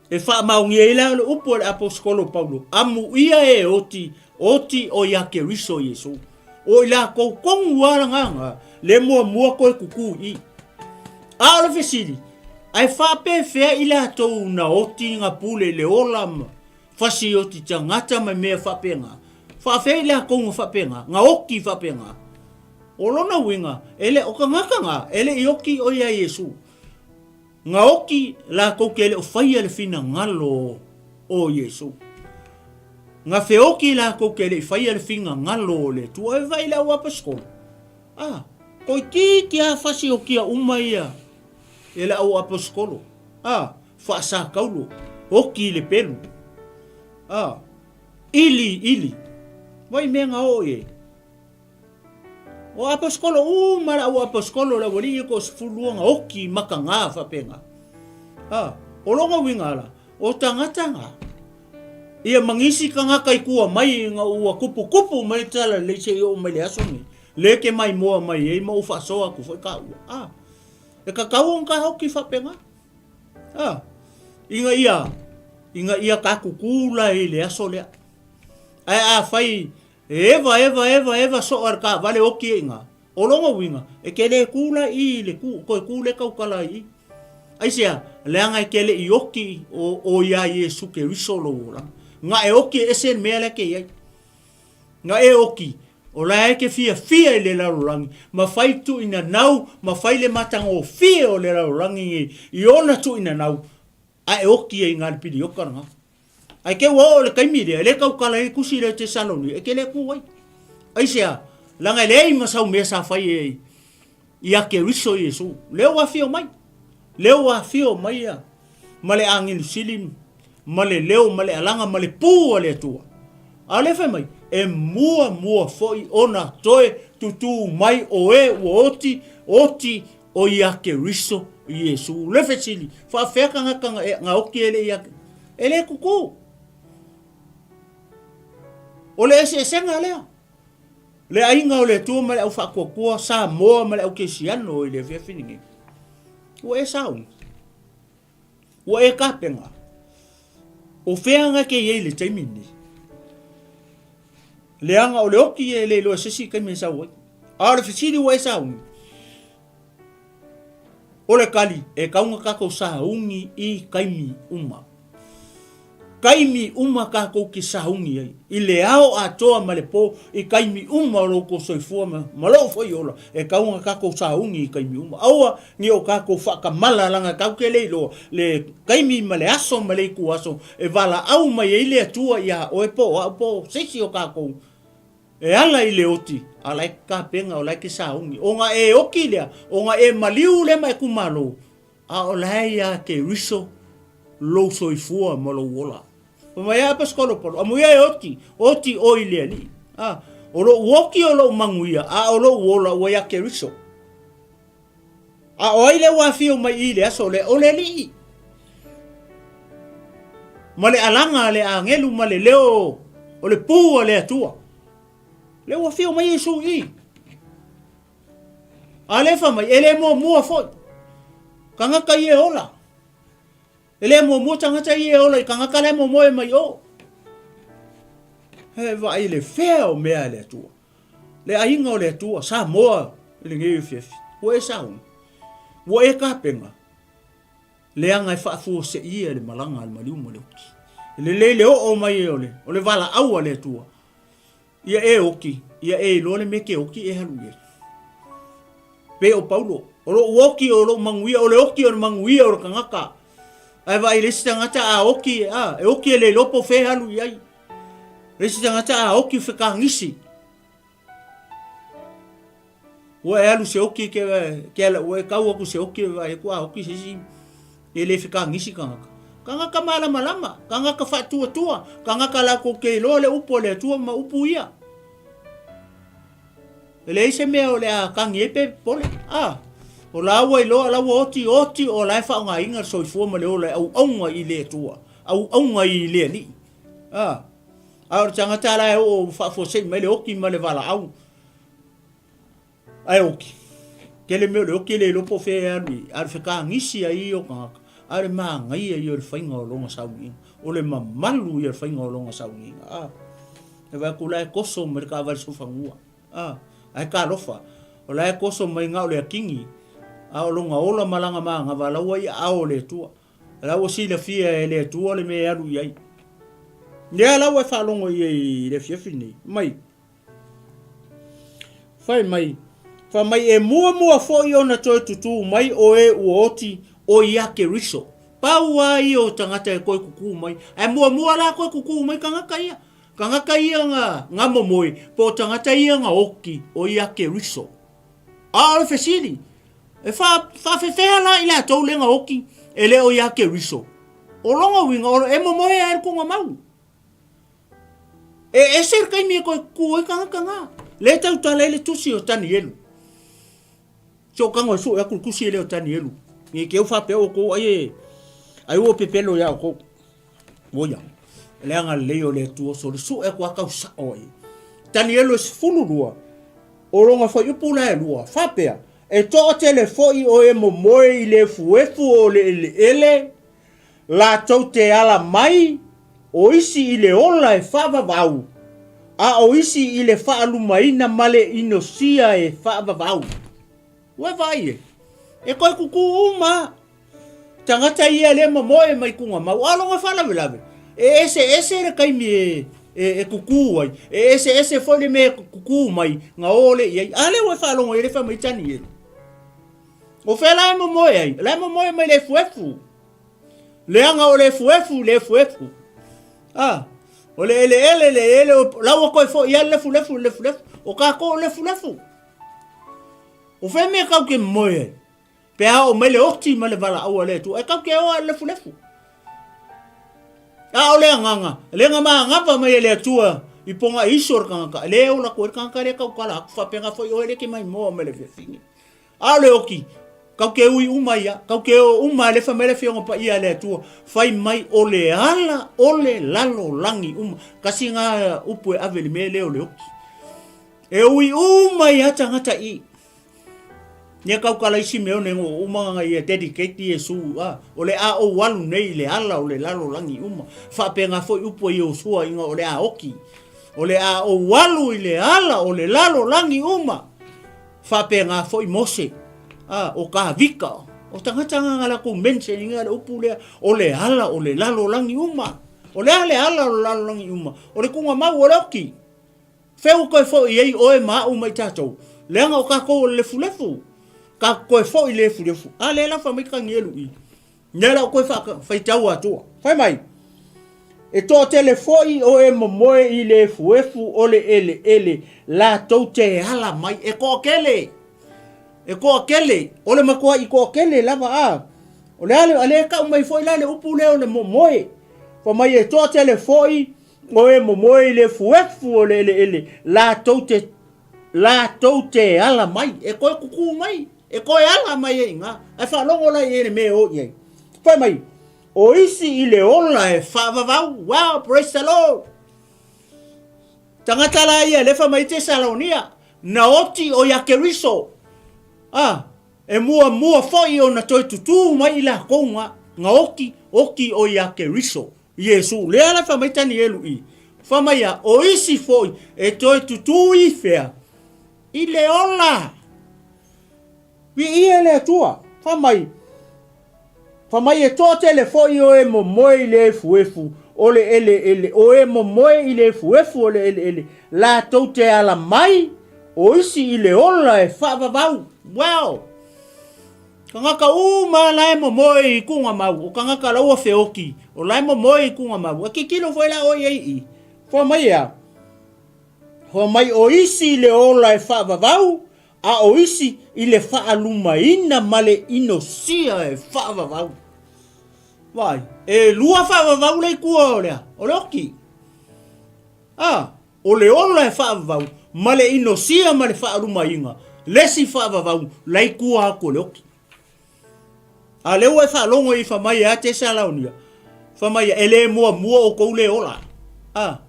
E faamaonia ai la le upu a le aposetolo Paulo, Amuia e oti, oti o ia Keriso Iesu. O i lakou tonu a lagaga le muamua koe kuku i. A o le fesili, ae faapefea i latou na oti nga pule i le ola ma fasi oti tagata ma mea faapena? Faafea i lakou nga faapena, nga oti faapena? O lona uiga, e le o tagata nga, e le i oti o ia Iesu. Ngaoki lakou ke le o faia le finagalo o Iesu. Nga feoki lakou ke le i faia le finagalo o le Atua. E vai le au aposetolo. Ah, toeitiiti a fasiokia uma ia e le au aposetolo. Ah, faasakaulo, oki i le pelu. Ah, ili, ili. Vai mea nga oo i ai. O aposetolo uma le au aposetolo le aualii e toasefululua nga oki makaga faapena. A, o lona uiga la, o tagata nga, ia ma nisi tagata i tua mai ina ua kupukupu mai le tala lelei seia oo mai le aso lenei, le ke maimoa mai ai ma ou faasoa atu foi taua. A, e tatau ona ta oki faapena. A, ina ia, ina ia ta kukū la i le aso lea. Ae afai E eva, eva, eva, eva soo a le taavale oki e iga. O lona uiga, e te le ku la i le ku, toe ku le tautala i i. Aisea? Leaga e te le i oki o, o ia Iesu Keriso lou olaga. Nga e oki e ese le mea lea ke i ai. Nga e oki, o la e ke fiafia i le lalolagi, ma fai tuuina nau, ma fai le matagofie o le lalolagi nei i ona tuuina nau, a e oki ai i ga le pilioka lena. Ae ke ua oo le taimi lea, e le tautala ai le tusi lea o Tesalonia, e te le kū ai. Aisea? Leaga e leai ma sau mea sa fai e ia Keriso Iesu. Lea ua afio mai. Lea ua afio mai ia ma le agelu sili ma le leo ma le alaga ma le pū a le Atua. A o lea fai mai, e muamua foi ona toe tutū mai o e ua oti, oti o ia Keriso Iesu. Le fesili, faafefea tagata nga oki e le ia, e le kuku. O le eseesega lea. Le aiga o le Atua ma le au faatuatua, Samoa ma le au Kesiano i le afiafi lenei. Ua e sauni. Ua e kapena. O fea nga ke i ai le taimi lenei. Leaga o le oki e le iloa e se isi taimi e sau ai. A o le fesili ua e sauni. O le kali, e kau ona tatou sauni i taimi uma. taimi uma tatou te sauni ai, i le ao atoa ma le po, i taimi uma o lo outou soifua ma, ma lou foi ola, e tatau ona tatou sauni i taimi uma. Aua ne i o tatou faatamala leaga tatou te le iloa le taimi ma le aso ma le ituaso e valaau mai ai le Atua ia oe po o au po o se isi o tatou e ala i le oti, a o la e tapena, o la e te sauni. Ona e oti lea, ona e maliu lea ma e kumalo, A o la e ia Keriso lou soifua ma lou ola. Fai mai a Aposetolo Paulo, Amuia e oti, oti oe i le Alii. A, o lou oti o lou manuia, a o lou ola ua ia Keriso. A o ai lea ua afio mai i i le aso lea? O le Alii. Ma le alaga a le agelu ma le leo o le pū a le Atua. Lea ua afio mai Iesu i i. A lea fai mai, e le muamua foi. Tagata ia e ola. E le muamua tagata ia e ola i tagata la e momoe mai o. He vaai le fea o mea a le Atua. Le aiga o le Atua, Samoa i lenei afiafi. Ua e sauni. Ua e tapena. Leaga e faafuaseia le malaga a le maliu ma le oti. E lelei le oo mai o le, o le valaau a le Atua. Ia e oki, ia e iloa le mea e te oki e alu i ai. Pei o Paulo, o lou oki o lou manuia, o le oki o le manuia o le tagata. Ae vaai i le isi tagata a oki, a, e oki e le iloa po o fea e alu i ai. Le isi tagata a oki fekagisi. Ua e alu se oki ke, ke ala, ua e kau aku se oki, vaai aku a oki se isi, e le fekagisi kangaka. Kangaka malamalama, kangaka faatuatua, kangaka lakou ke iloa le upu a le Atua ma upu ia. E leai se mea o le a kagi ai pe popole. A, o la ua iloa, la ua oti, oti o la e faaaogaina le soifua ma le ola e auauna i le Atua, auauna i le Alii. A, a o le tagata la e oo faafuasei mai le oti ma le valaau, Ae oki. Tele mea o le oki e le iloa po o fea e alu i ai. A o le fekagisi ai ia o tagata, a o le manaia ia o le faiga o lona sauniga. O le mamalu ia o le faiga o lona sauniga. A, e vaai atu o la e toso mai le taavale sofanua. A, ae talofa, o la e toso mai na o le akini, a o lona ola ma lana manava la ua i aao o le Atua. O la ua silafia e le Atua le mea e alu i ai. Lea la ua e faalogo i ai i le afiafi lenei, mai. Fai mai, fai mai e muamua foi ona toe tutū mai o e ua oti o ia Keriso. Pau a ia o tagata e toe tutū mai. Ae muamua la toe tutū mai tagata ia. Tagata ia nga, nga momoe, po o tagata ia nga oti o ia Keriso. A o le fesili, e fa, faafefea la i latou le nga oti e le o ia Keriso? O lona uiga, o, e momoe a e le kuga mau. E ese le taimi e toe kukū ai tagata na. Lea e tautala ai le tusi o Tanielu. Se o tago e sue atu le tusi lea o Tanielu. Ne i te au faapea outou ai e, ai ua pepelo iā outou. Oia, le agalelei o le Atua, so le sue atu a tau sao ai. Tanielu e 12, o lona fuaiupu la e lua, faapea, e toatele foi o e momoe i le efuefu o le eleele, Latou te ala mai, o isi i le ola e faavavau, a o isi i le faalumaina ma le inosia e faavavau. Ua e vaai e? E toe kukū uma a tagata ia lea momoe mai kugamau, a o lona faalavelave, e eseese le taimi e, e, e kukū ai, e eseese foi le mea e kukū mai na o lea i ai. A lea ua e faalogo i ai le fai mai Tanielu. O fea la e momoe ai? La e momoe mai le efuefu. Leaga o le efuefu, le efuefu. Ah, o le eleele, le eleele, la ua toe foi lava le lefulefu, le lefulefu. O tatou o lefulefu. O fea mea kau ke momoe ai? Pe a oo mai le oti ma le valaau a le Atua, e kau ke o a le lefulefu. A o le agaga, le ga magava mai e le Atua i poga iso le tagata, e le ola atu ai le tagata lea tautala atu, faapena foi oe le ke maimoa mai le fiafine. A o le oki, kau ke ui uma ia, kau ke o uma e le fai mai le Afioga Paia a le Atua, fai mai o le ala o le lalolagi uma. Kasi nga upu e ave i le mea lea o le oki. E ui uma ia tagata i. Nia kau kala isi mea o nei ngo uma nga ia dedicate Iesu a o le a ou alu nei i le ala o le lalolagi uma. Faapena foi upu a Iosua inga o le a oki. O le a ou alu i le ala o le lalolagi uma. Faapena foi Mose, a, o Kavika, o tagata nga nga lakou mention inga le upu lea, o le ala o le lalolagi uma. O le a le ala o le lalolagi uma? O le kugamau, o le oki. Fea ua toe foi ai oe ma au ma i tatou? Leaga o tatou o le lefulefu. Tatou toe foi i le lefulefu. A lea la fai mai Tanielu i. Lea la ua toe faitau atua. Fai mai, E toatele foi o e momoe i le efuefu o le eleele, latou te ala mai. E toatele. E toatele. O le matuai toatele lava a. O le a le, a lea e tau mai foi la le upu lea o le momoe. Fai mai e toatele foi o e momoe i le efuefu o le eleele, latou te, latou te ala mai, e toe tutū mai, e toe ala mai ai i ina. Ae faalogo la i ai i le mea e o i ai. Fai mai, o isi i le ola e faavavau. Wow, praise the Lord! Tagata la ia lea fai mai Tesalonia, na oti o ia Keriso. Ah, e muamua foi ona toe tutū mai i lakou nga, nga oti, oti o ia Keriso. Iesu, lea la fai mai Tanielu i, fai mai ia, o isi foi e toe tutū i fea? I le ola. Viia le Atua. Fai mai, fai mai e toatele foi o e momoe i le efuefu o le eleele, o e momoe i le efuefu o le eleele, latou te ala mai, o isi i le ola e faavavau. Wow! Tagata uma la e momoe i kuga mau, o tagata la ua feoki, o la e momoe i kuga mau. A tilotilo foi la oe i ai i i. Fai mai e a? Fai mai o isi i le ola e faavavau, a o isi i le faalumaina ma le inosia e faavavau. Vaai, e lua faavavau la i tua o le a? O le oki. A, o le ola e faavavau ma le inosia ma le faalumaina, le isi faavavau la i tua atu o le oki. A lea ua e faalogo i fai mai e Tesalonia, fai mai e le muamua outou le ola. A,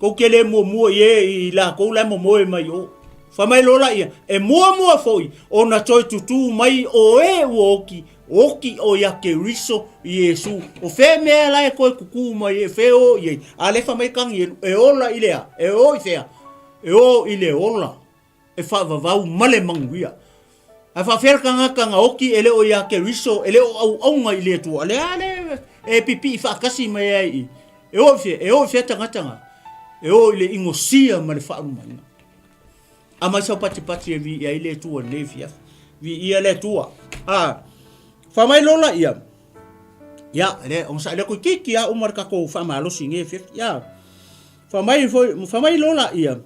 tou te le muamua i e i latou la e momoe mai o. Fai mai loa laia, e muamua foi ona toe tutū mai o e ua oki, oki o ia Keriso Iesu. O fea mea la e toe tutū mai e fea o i ai. A lea fai mai Tanielu, e ola i le a? E o i fea? E o i le ola e faavavau ma le manuia. Ae faafefea le tagata na oti e le o ia Keriso, e le o auauna i le Atua, lea a le e pipii faatasi mai ai i. E o i fea? E o i fea tagata na? E o i le inosia ma le faalumaina. Aumai sau patipati e viia ai le Atua i lenei afiafi. Viia le Atua. A, fai mai loa laia, ia, le, onosai lea toeitiiti lava uma le tatou faamalosi i lenei afiafi. Ia, fai mai foi, fai mai loa laia,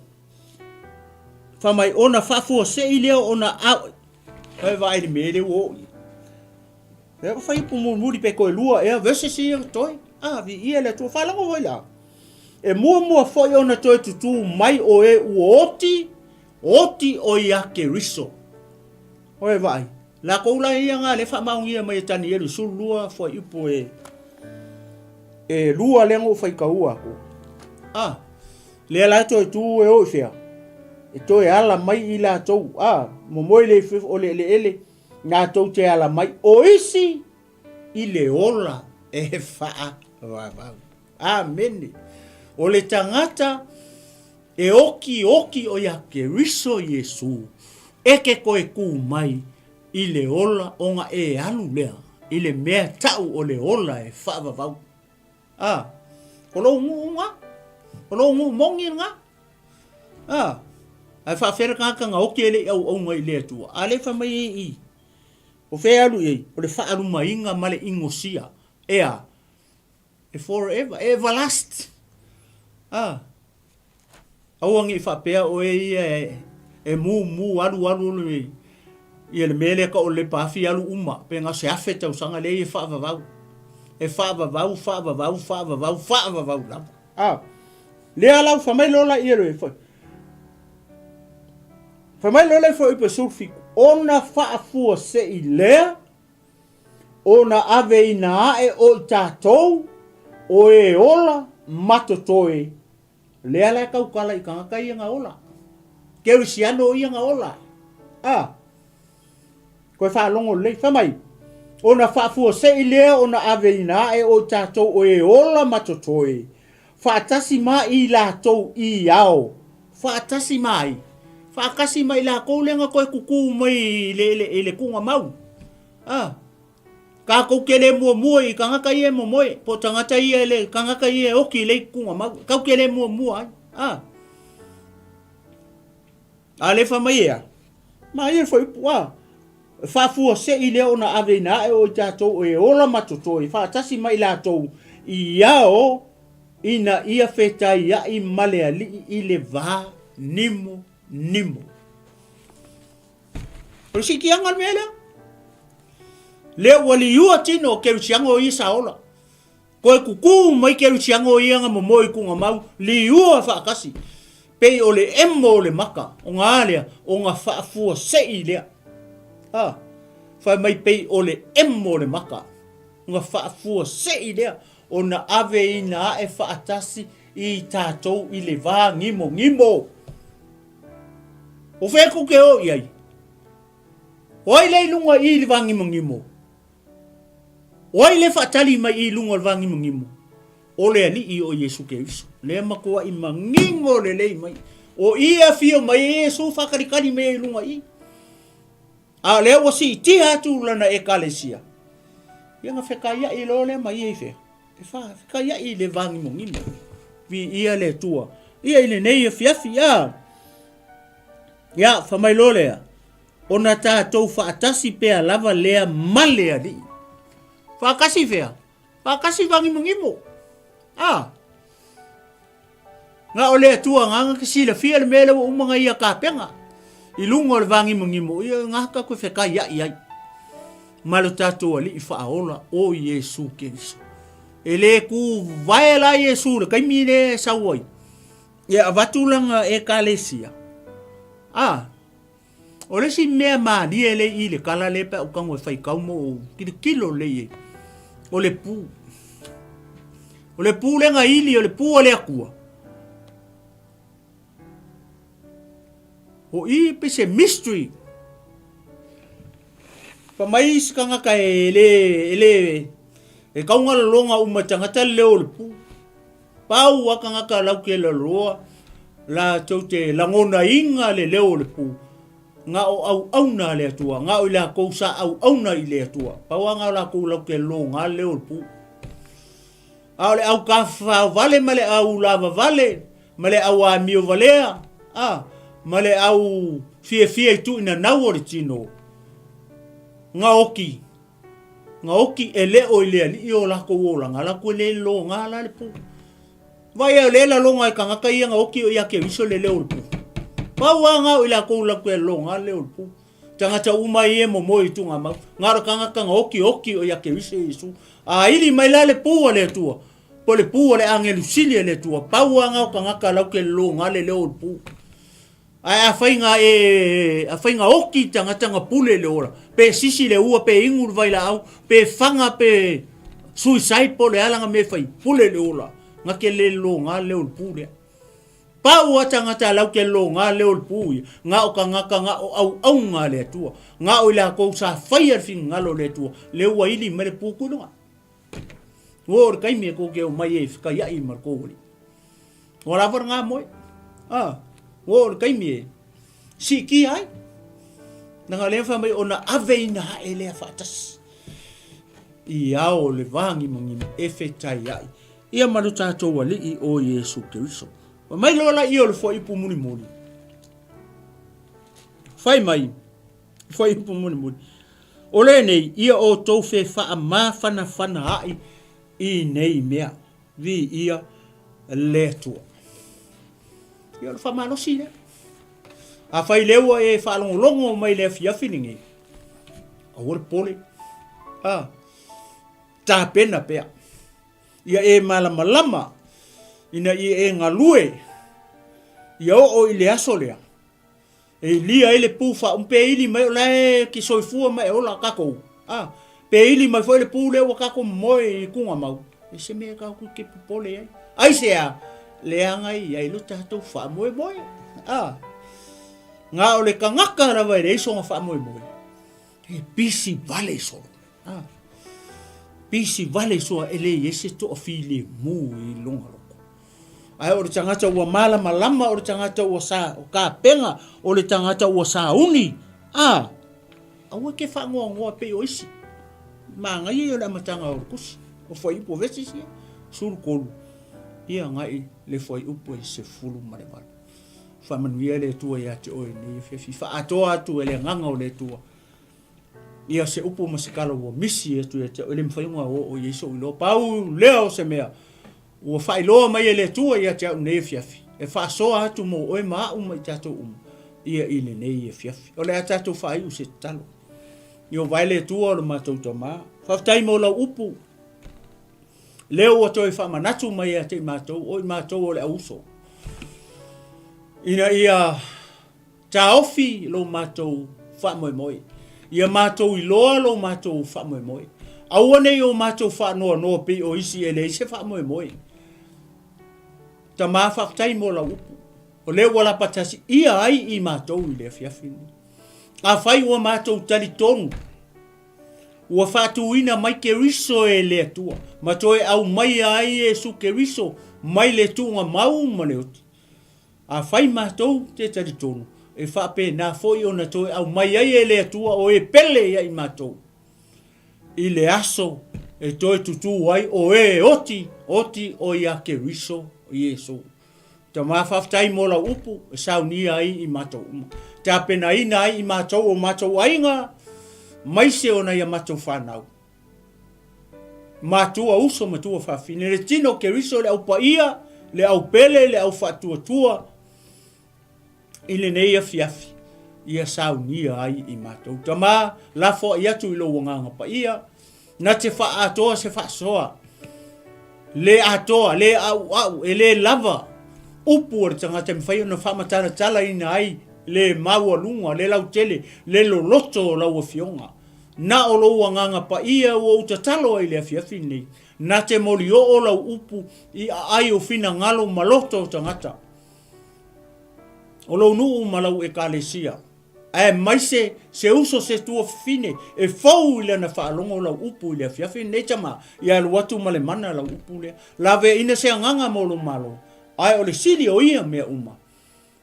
fai mai ona faafuasei lea ona au, fai vaai i le mea lea ua oo i ai. Lea ua fai upu mulimuli pe toe lua ea verses ia totoe. A, viia le Atua. Faalogo foi la. E muamua foi ona toe tutū mai o e ua oti, oti o ia Keriso. Oe vaai, lakou la ia nga le faamaonia mai e Tanielu 12 fuaiupu e e lua lea na ou faitaua atu. A, lea la e toe tu e o i fea? E toe ala mai i latou, a, momoe le o le eleele, latou te ala mai, o isi i le ola e faavavau. Amene. O le tagata e okioki o ia Keriso Iesu, e ke toe kū mai i le ola ona e alu lea i le mea tau o le ola e faavavau. A, o lou nuu lena. O lou nuu moni lena. A, ae faafefea le tagata na oti e le i auauna i le Atua? A lea e fai mai ai i i, o fea e alu i ai? O le faalumaina ma le inosia. E a? E forever, e everlast. A, aua ne i faapea oe ia e, e mumu alu alu le, ia le mea lea tau o le lepa afi alu uma, pe na o se afe tausaga lea e faavavau. E faavavau, faavavau, faavavau, faavavau lava. A, lea la ua fai mai loa laia le foi. Fai mai loa le foi pe 17, ona faafuasei lea, ona aveina ae o i tatou, o e ola ma totoe, lea la e tautala i tagata ia na ola. Kerisiano ia na ola. A, Toe faalogo lelei, fai mai, Ona faafuasei lea ona aveina ae o i tatou o e ola ma totoe, faatasi ma i latou i ao, faatasi ma ai, faatasi ma i lakou lea na toe tutū mai i le, i le, i le tuugamau. A. Tatou te le muamua i tagata ia e momoe, po o tagata ia e le, tagata ia e oti i lei tugamau. Tatou te le muamua ai. A. A le fai mai ea, ma ia le fuaiupu, a. E faafuasei lea ona aveina ae o i tatou e ola ma totoe faatasi ma i latou i ao ina ia fetaiai ma le Alii i le va nimo nimo. O le siitiaga le mea lea. Lea ua liua tino o kerisiano o ia sa ola. Toe kukū mai kerisiano o ia na momoe i tugamau, liua faatasi. Pei o le emo o le maka, o na a lea, o na faafuasei lea. A, fai mai pei o le emo o le maka, na faafuasei lea, ona aveina ae faatasi i tatou i le va gimogimo. O fea tou te o i ai? O ai lea i luga i i le vagimogimo? O ai lea e faatali mai i i luga o le vagimogimo? O le Alii o Iesu Keriso. Lea matuai manino lelei mai. O i e afio mai ai Iesu faatalikali mai ai i luga i i. A o lea ua siitia atu lana Ekalesia, ia na fekaiai loa lea ma ia i fea? E fekaiai i le vagimogimo. Viia le Atua. Ia i lenei afiafi, a. Ia, fai mai loa lea, ona tatou faatasi pea lava lea ma le Alii. Faatasi fea? Faatasi vagimogimo. A. Na o le Atua agaga ke silafia le mea lea ua uma ona ia tapena i luga o le vagimogimo, ia na tatou e fekaiai ai ma lo tatou Alii faaola o Iesu Keriso. E le tuvae la Iesu i le taimi lea e sau ai, e avatu lana Ekalesia. A, O le isi mea malie lea i le tala lea pe a ou tago e faitau ma ou tilotilo lelei i ai, o le pu. O le pu lea na ili, o le pu a le Atua. O i pei se mystery. Fai mai isi tagata e le, e le, e tau na lologa uma e tagata le leo o le pu. Pau a tagata laukelaloa latou te lagonaina le leo o le pu, na o auauna a le Atua, na o i latou sa auauna i le Atua. Pau a na o latou laukelaloga le leo o le pu. A o le au tafafao vale ma le au lava vale ma le au amio valea, a, ma le au fiafia i tuuinanau o le tino, na oki Na oki e le o i le alii o lakou olaga, lakou e le loga la le pu. Vai a le laloga e tagata ia na oki o ia Keriso le leo o le pu. Pau a nga o i lakou lakou e loga le leo o le pu. Tagata uma ia e momoe i tugamau. Nga o le tagata na oki oki o ia Keriso Iesu. A ili mai la le pu a le Atua, po le pu a le agelu sili a le Atua, pau a nga o tagata lau ke loga le leo o le pu. Ae afai na e, afai na oki tagata na pule i le ola, pe sisi le ua, pe inu le vailaau, pe faga, pe suicide po o le a lana mea e fai, pule i le ola, na te le loga le leo o le pu lea. Pau a tagata lau te loga le leo o le pu ia, na o tagata na o auauna a le Atua, na o i latou sa faia le finagalo o le Atua, lea ua ili mai le pu ku i luga. Ua oo le taimi e tou te omai ai e fekaiai ma le tou Alii. Ua lava le gamoe. A, ua oo le taimi e siitia ai. Leaga o lea e fai mai ona aveina ae lea faatasi i ao o le vagimagima e fetaiai ia ma lo tatou Alii o Iesu Keriso. Fai mai loa laia o le fuaiupu mulimuli. Fai mai, fuaiupu mulimuli. O lenei, ia outou fe faamafanafana ai i nei mea. Viia le Atua. Ia o le faamalosi lea. Afai lea ua e faalogologo mai le afiafi lenei, aua le popole. A, tapena pea. Ia e malamalama ina ia e galue ia oo i le aso lea. E ilia ai le pu faauma, pe ili mai o la e ke soifua ma e ola takou, a, pe ili mai foi le pu lea ua takou momoe i tugamau, e se mea tatou te popole ai. Aisea? Leaga e i ai lo tatou faamoemoe, a. Na o le tagata lava e leai sona faamoemoe, e pisi vale solo, a. Pisi vale soa e leai ai se toafilemu i lona loto. Ae o le tagata ua malamalama, o le tagata ua sa, o kapena, o le tagata ua sauni, a, aua e te faanoanoa pei o isi. Manaia ia o le amataga o le tusi, o fuaiupu o verses ia, 13 ia agai le fuaiupu e 18. Faamanuia le Atua ia te oe i lenei afiafi. Faaatoa atu e le Agaga o le Atua ia se upu ma se tala ua misi atu ia te au, e le mafai ona oo i ai sou iloa. Pau lea o se mea ua faailoa mai e le Atua ia te au i lenei afiafi, e faasoa atu mo oe ma au ma i tatou uma ia i lenei afiafi. O le a tatou faaiu se tatalo. Ieova e le Atua o lo matou Tama, faafetai mo lau upu, lea ua toe faamanatu mai ia te i matou, o i matou o le auuso, ina ia Taofi lo matou faamoemoe. Ia matou iloa lo matou faamoemoe. Aua ne i o matou faanoanoa pei o isi e leai se faamoemoe. Tama, faafetai mo lau upu. O lea ua lapatasi ia ai i matou i le afiafi lenei. Afai ua matou talitonu, ua faatuina mai Keriso e le Atua, ma toe aumaia ai Iesu Keriso mai le tuugamau ma le oti. Afai matou te talitonu, e faapena foi ona toe aumai ai e le Atua o e pele ia i matou, i le aso e toe tutū ai o e oti, oti o ia Keriso Iesu. Tama, faafetai mo lau upu e saunia ai i matou uma, tapenaina ai i matou o matou aiga, maise o nai a matou fanau. Matua uso matua fafine, le tino o Keriso, le au paia, le au pele, le au faatuatua i lenei afiafi, ia saunia ai i matou. Tama, lafoai atu i lou agaga paia, na te faaatoa se faasoa, le atoa, le auau, e le lava upu a le tagata e mafai ona faamatalatalaina ai le maualuga, le lautele, le loloto o lau Afioga. Na o lou Agaga Paia ua ou tatalo ai i le afiafi lenei, na te molioo lau upu i aai o finagalo ma loto o tagata o lou nuu ma lau Ekalesia, aemaise se uso se tuafafine e fou i lana faalogo lau upu i le afiafi lenei, Tama, ia alu atu ma le mana lau upu lea. Laveaina se agaga mo lou Malo, ae o le sili o ia mea uma,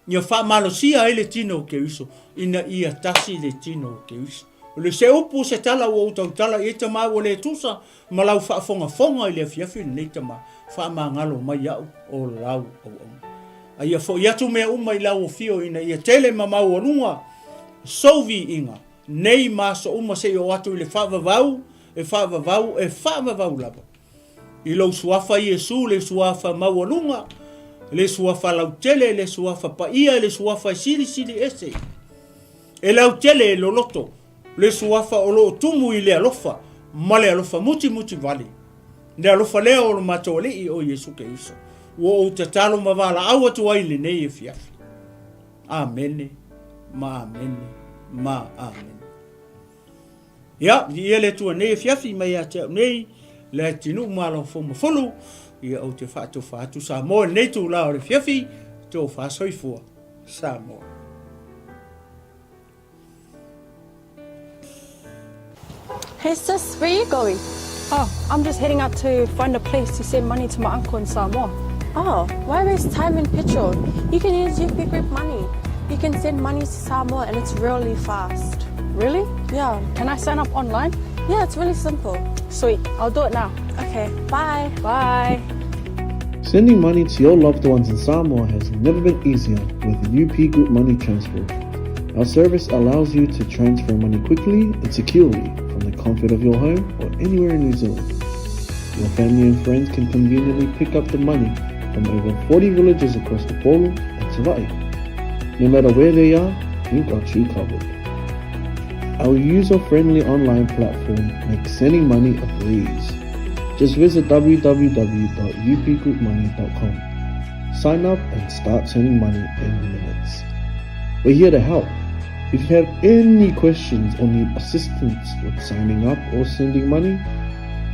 Ia faamalosia ai le tino o Keriso, ina ia tasi le tino o Keriso. O le se upu se tala ua ou tautala i ai tama ua le tusa ma lau faafogafoga i le afiafi lenei tama, faamagalo mai au o lau auauna. A ia foi atu mea uma i lau afio ina ia tele ma maualuga sou viiga nei ma aso uma seia oo atu i le faavavau, e faavavau, e faavavau lava. I lou Suafa Iesu, le Suafa maualuga, le Suafa lautele, le Suafa paia, le Suafa e silisili ese, e lautele e loloto, le Suafa o lo o tumu i le alofa ma le alofa mutimuti vale, le alofa lea o lo matou Alii o Iesu Keriso, ua ou tatalo ma valaau atu ai i lenei afiafi. Amene ma amene ma amene. Ia, viia le Atua nei afiafi mai ia te au nei, le atinuu ma Fomafulu, ia ou te faatofa atu Samoa i lenei itula o le afiafi, tofa soifua Samoa. Hey sis, where are you going? Oh, I'm just heading out to find a place to send money to my uncle in Samoa. Oh, why waste time and petrol? You can use UP Group Money. You can send money to Samoa and it's really fast. Really? Yeah. Can I sign up online? Yeah, it's really simple. Sweet, I'll do it now. Okay, bye. Bye. Sending money to your loved ones in Samoa has never been easier with UP Group Money Transfer. Our service allows you to transfer money quickly and securely from the comfort of your home or anywhere in New Zealand. Your family and friends can conveniently pick up the money from over 40 villages across the Polo and Savai'i. No matter where they are, we've got you covered. Our user-friendly online platform makes sending money a breeze. Just visit www.upgroupmoney.com. Sign up and start sending money in minutes. We're here to help. If you have any questions or need assistance with signing up or sending money,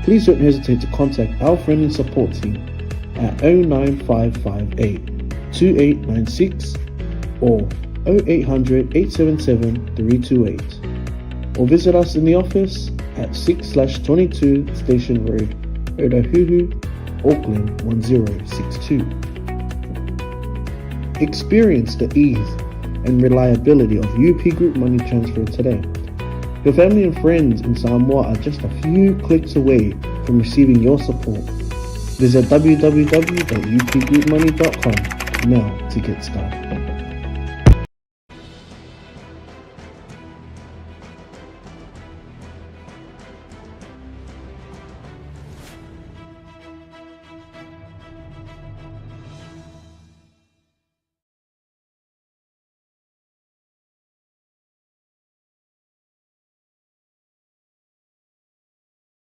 please don't hesitate to contact our friendly support team at 09558 2896 or 0800 877 328 or visit us in the office at 6/22 Station Road, Otahuhu, Auckland 1062. Experience the ease and reliability of UP Group Money Transfer today. Your family and friends in Samoa are just a few clicks away from receiving your support. Visit www.upgroupmoney.com now to get started.